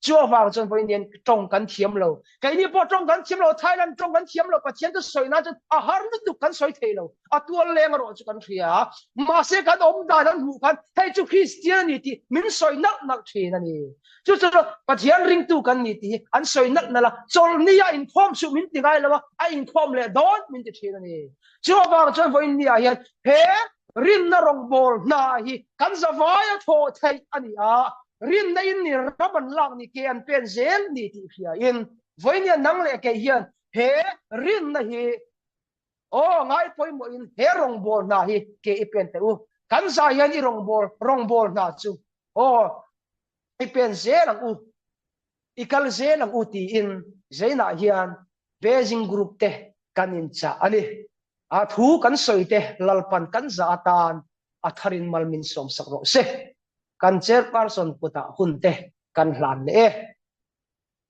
Chu avang chuan vawiin hian tawng kan thiam lo. Keini pawh tawng kan thiam lo, Thailand tawng kan thiam lo, Pathian chu sawi nan chuan a har lutuk kan sawi thei lo. A tual leng erawh chu kan hria. Mahse kan awm dan an hmuh khan hei chu Kristian a ni tih min sawi nalh nalh thin a ni. Chu chu Pathian ringtu kan ni tih hi an sawi nalh nalh a, chawlhni a inkhawm suh min ti ngai lo a, a inkhawm leh dawn min ti thin a ni. Chu avang chuan vawiin ni ah hian he rinna rawngbâwl hna hi kan zavaia thawh theih a ni a, rinna in ni ram an lak ni ke an pen zel ni tih hriain vawiin hian nang leh kei hian he rinna hi aw ngai pawimawhin he rawngbâwl hna hi ke i pen teh u. Kan zai hian i rawngbâwl rawngbâwl hna chu aw i pen zel ang u. I kal zel ang u tiin Zainah hian Beijing Group te kan inchah a ni. A thu kan sawi te Lalpan kan zah atan a tharin mal min sawmsak rawh se. Kan Chairperson kutah hun te kan hlan leh e.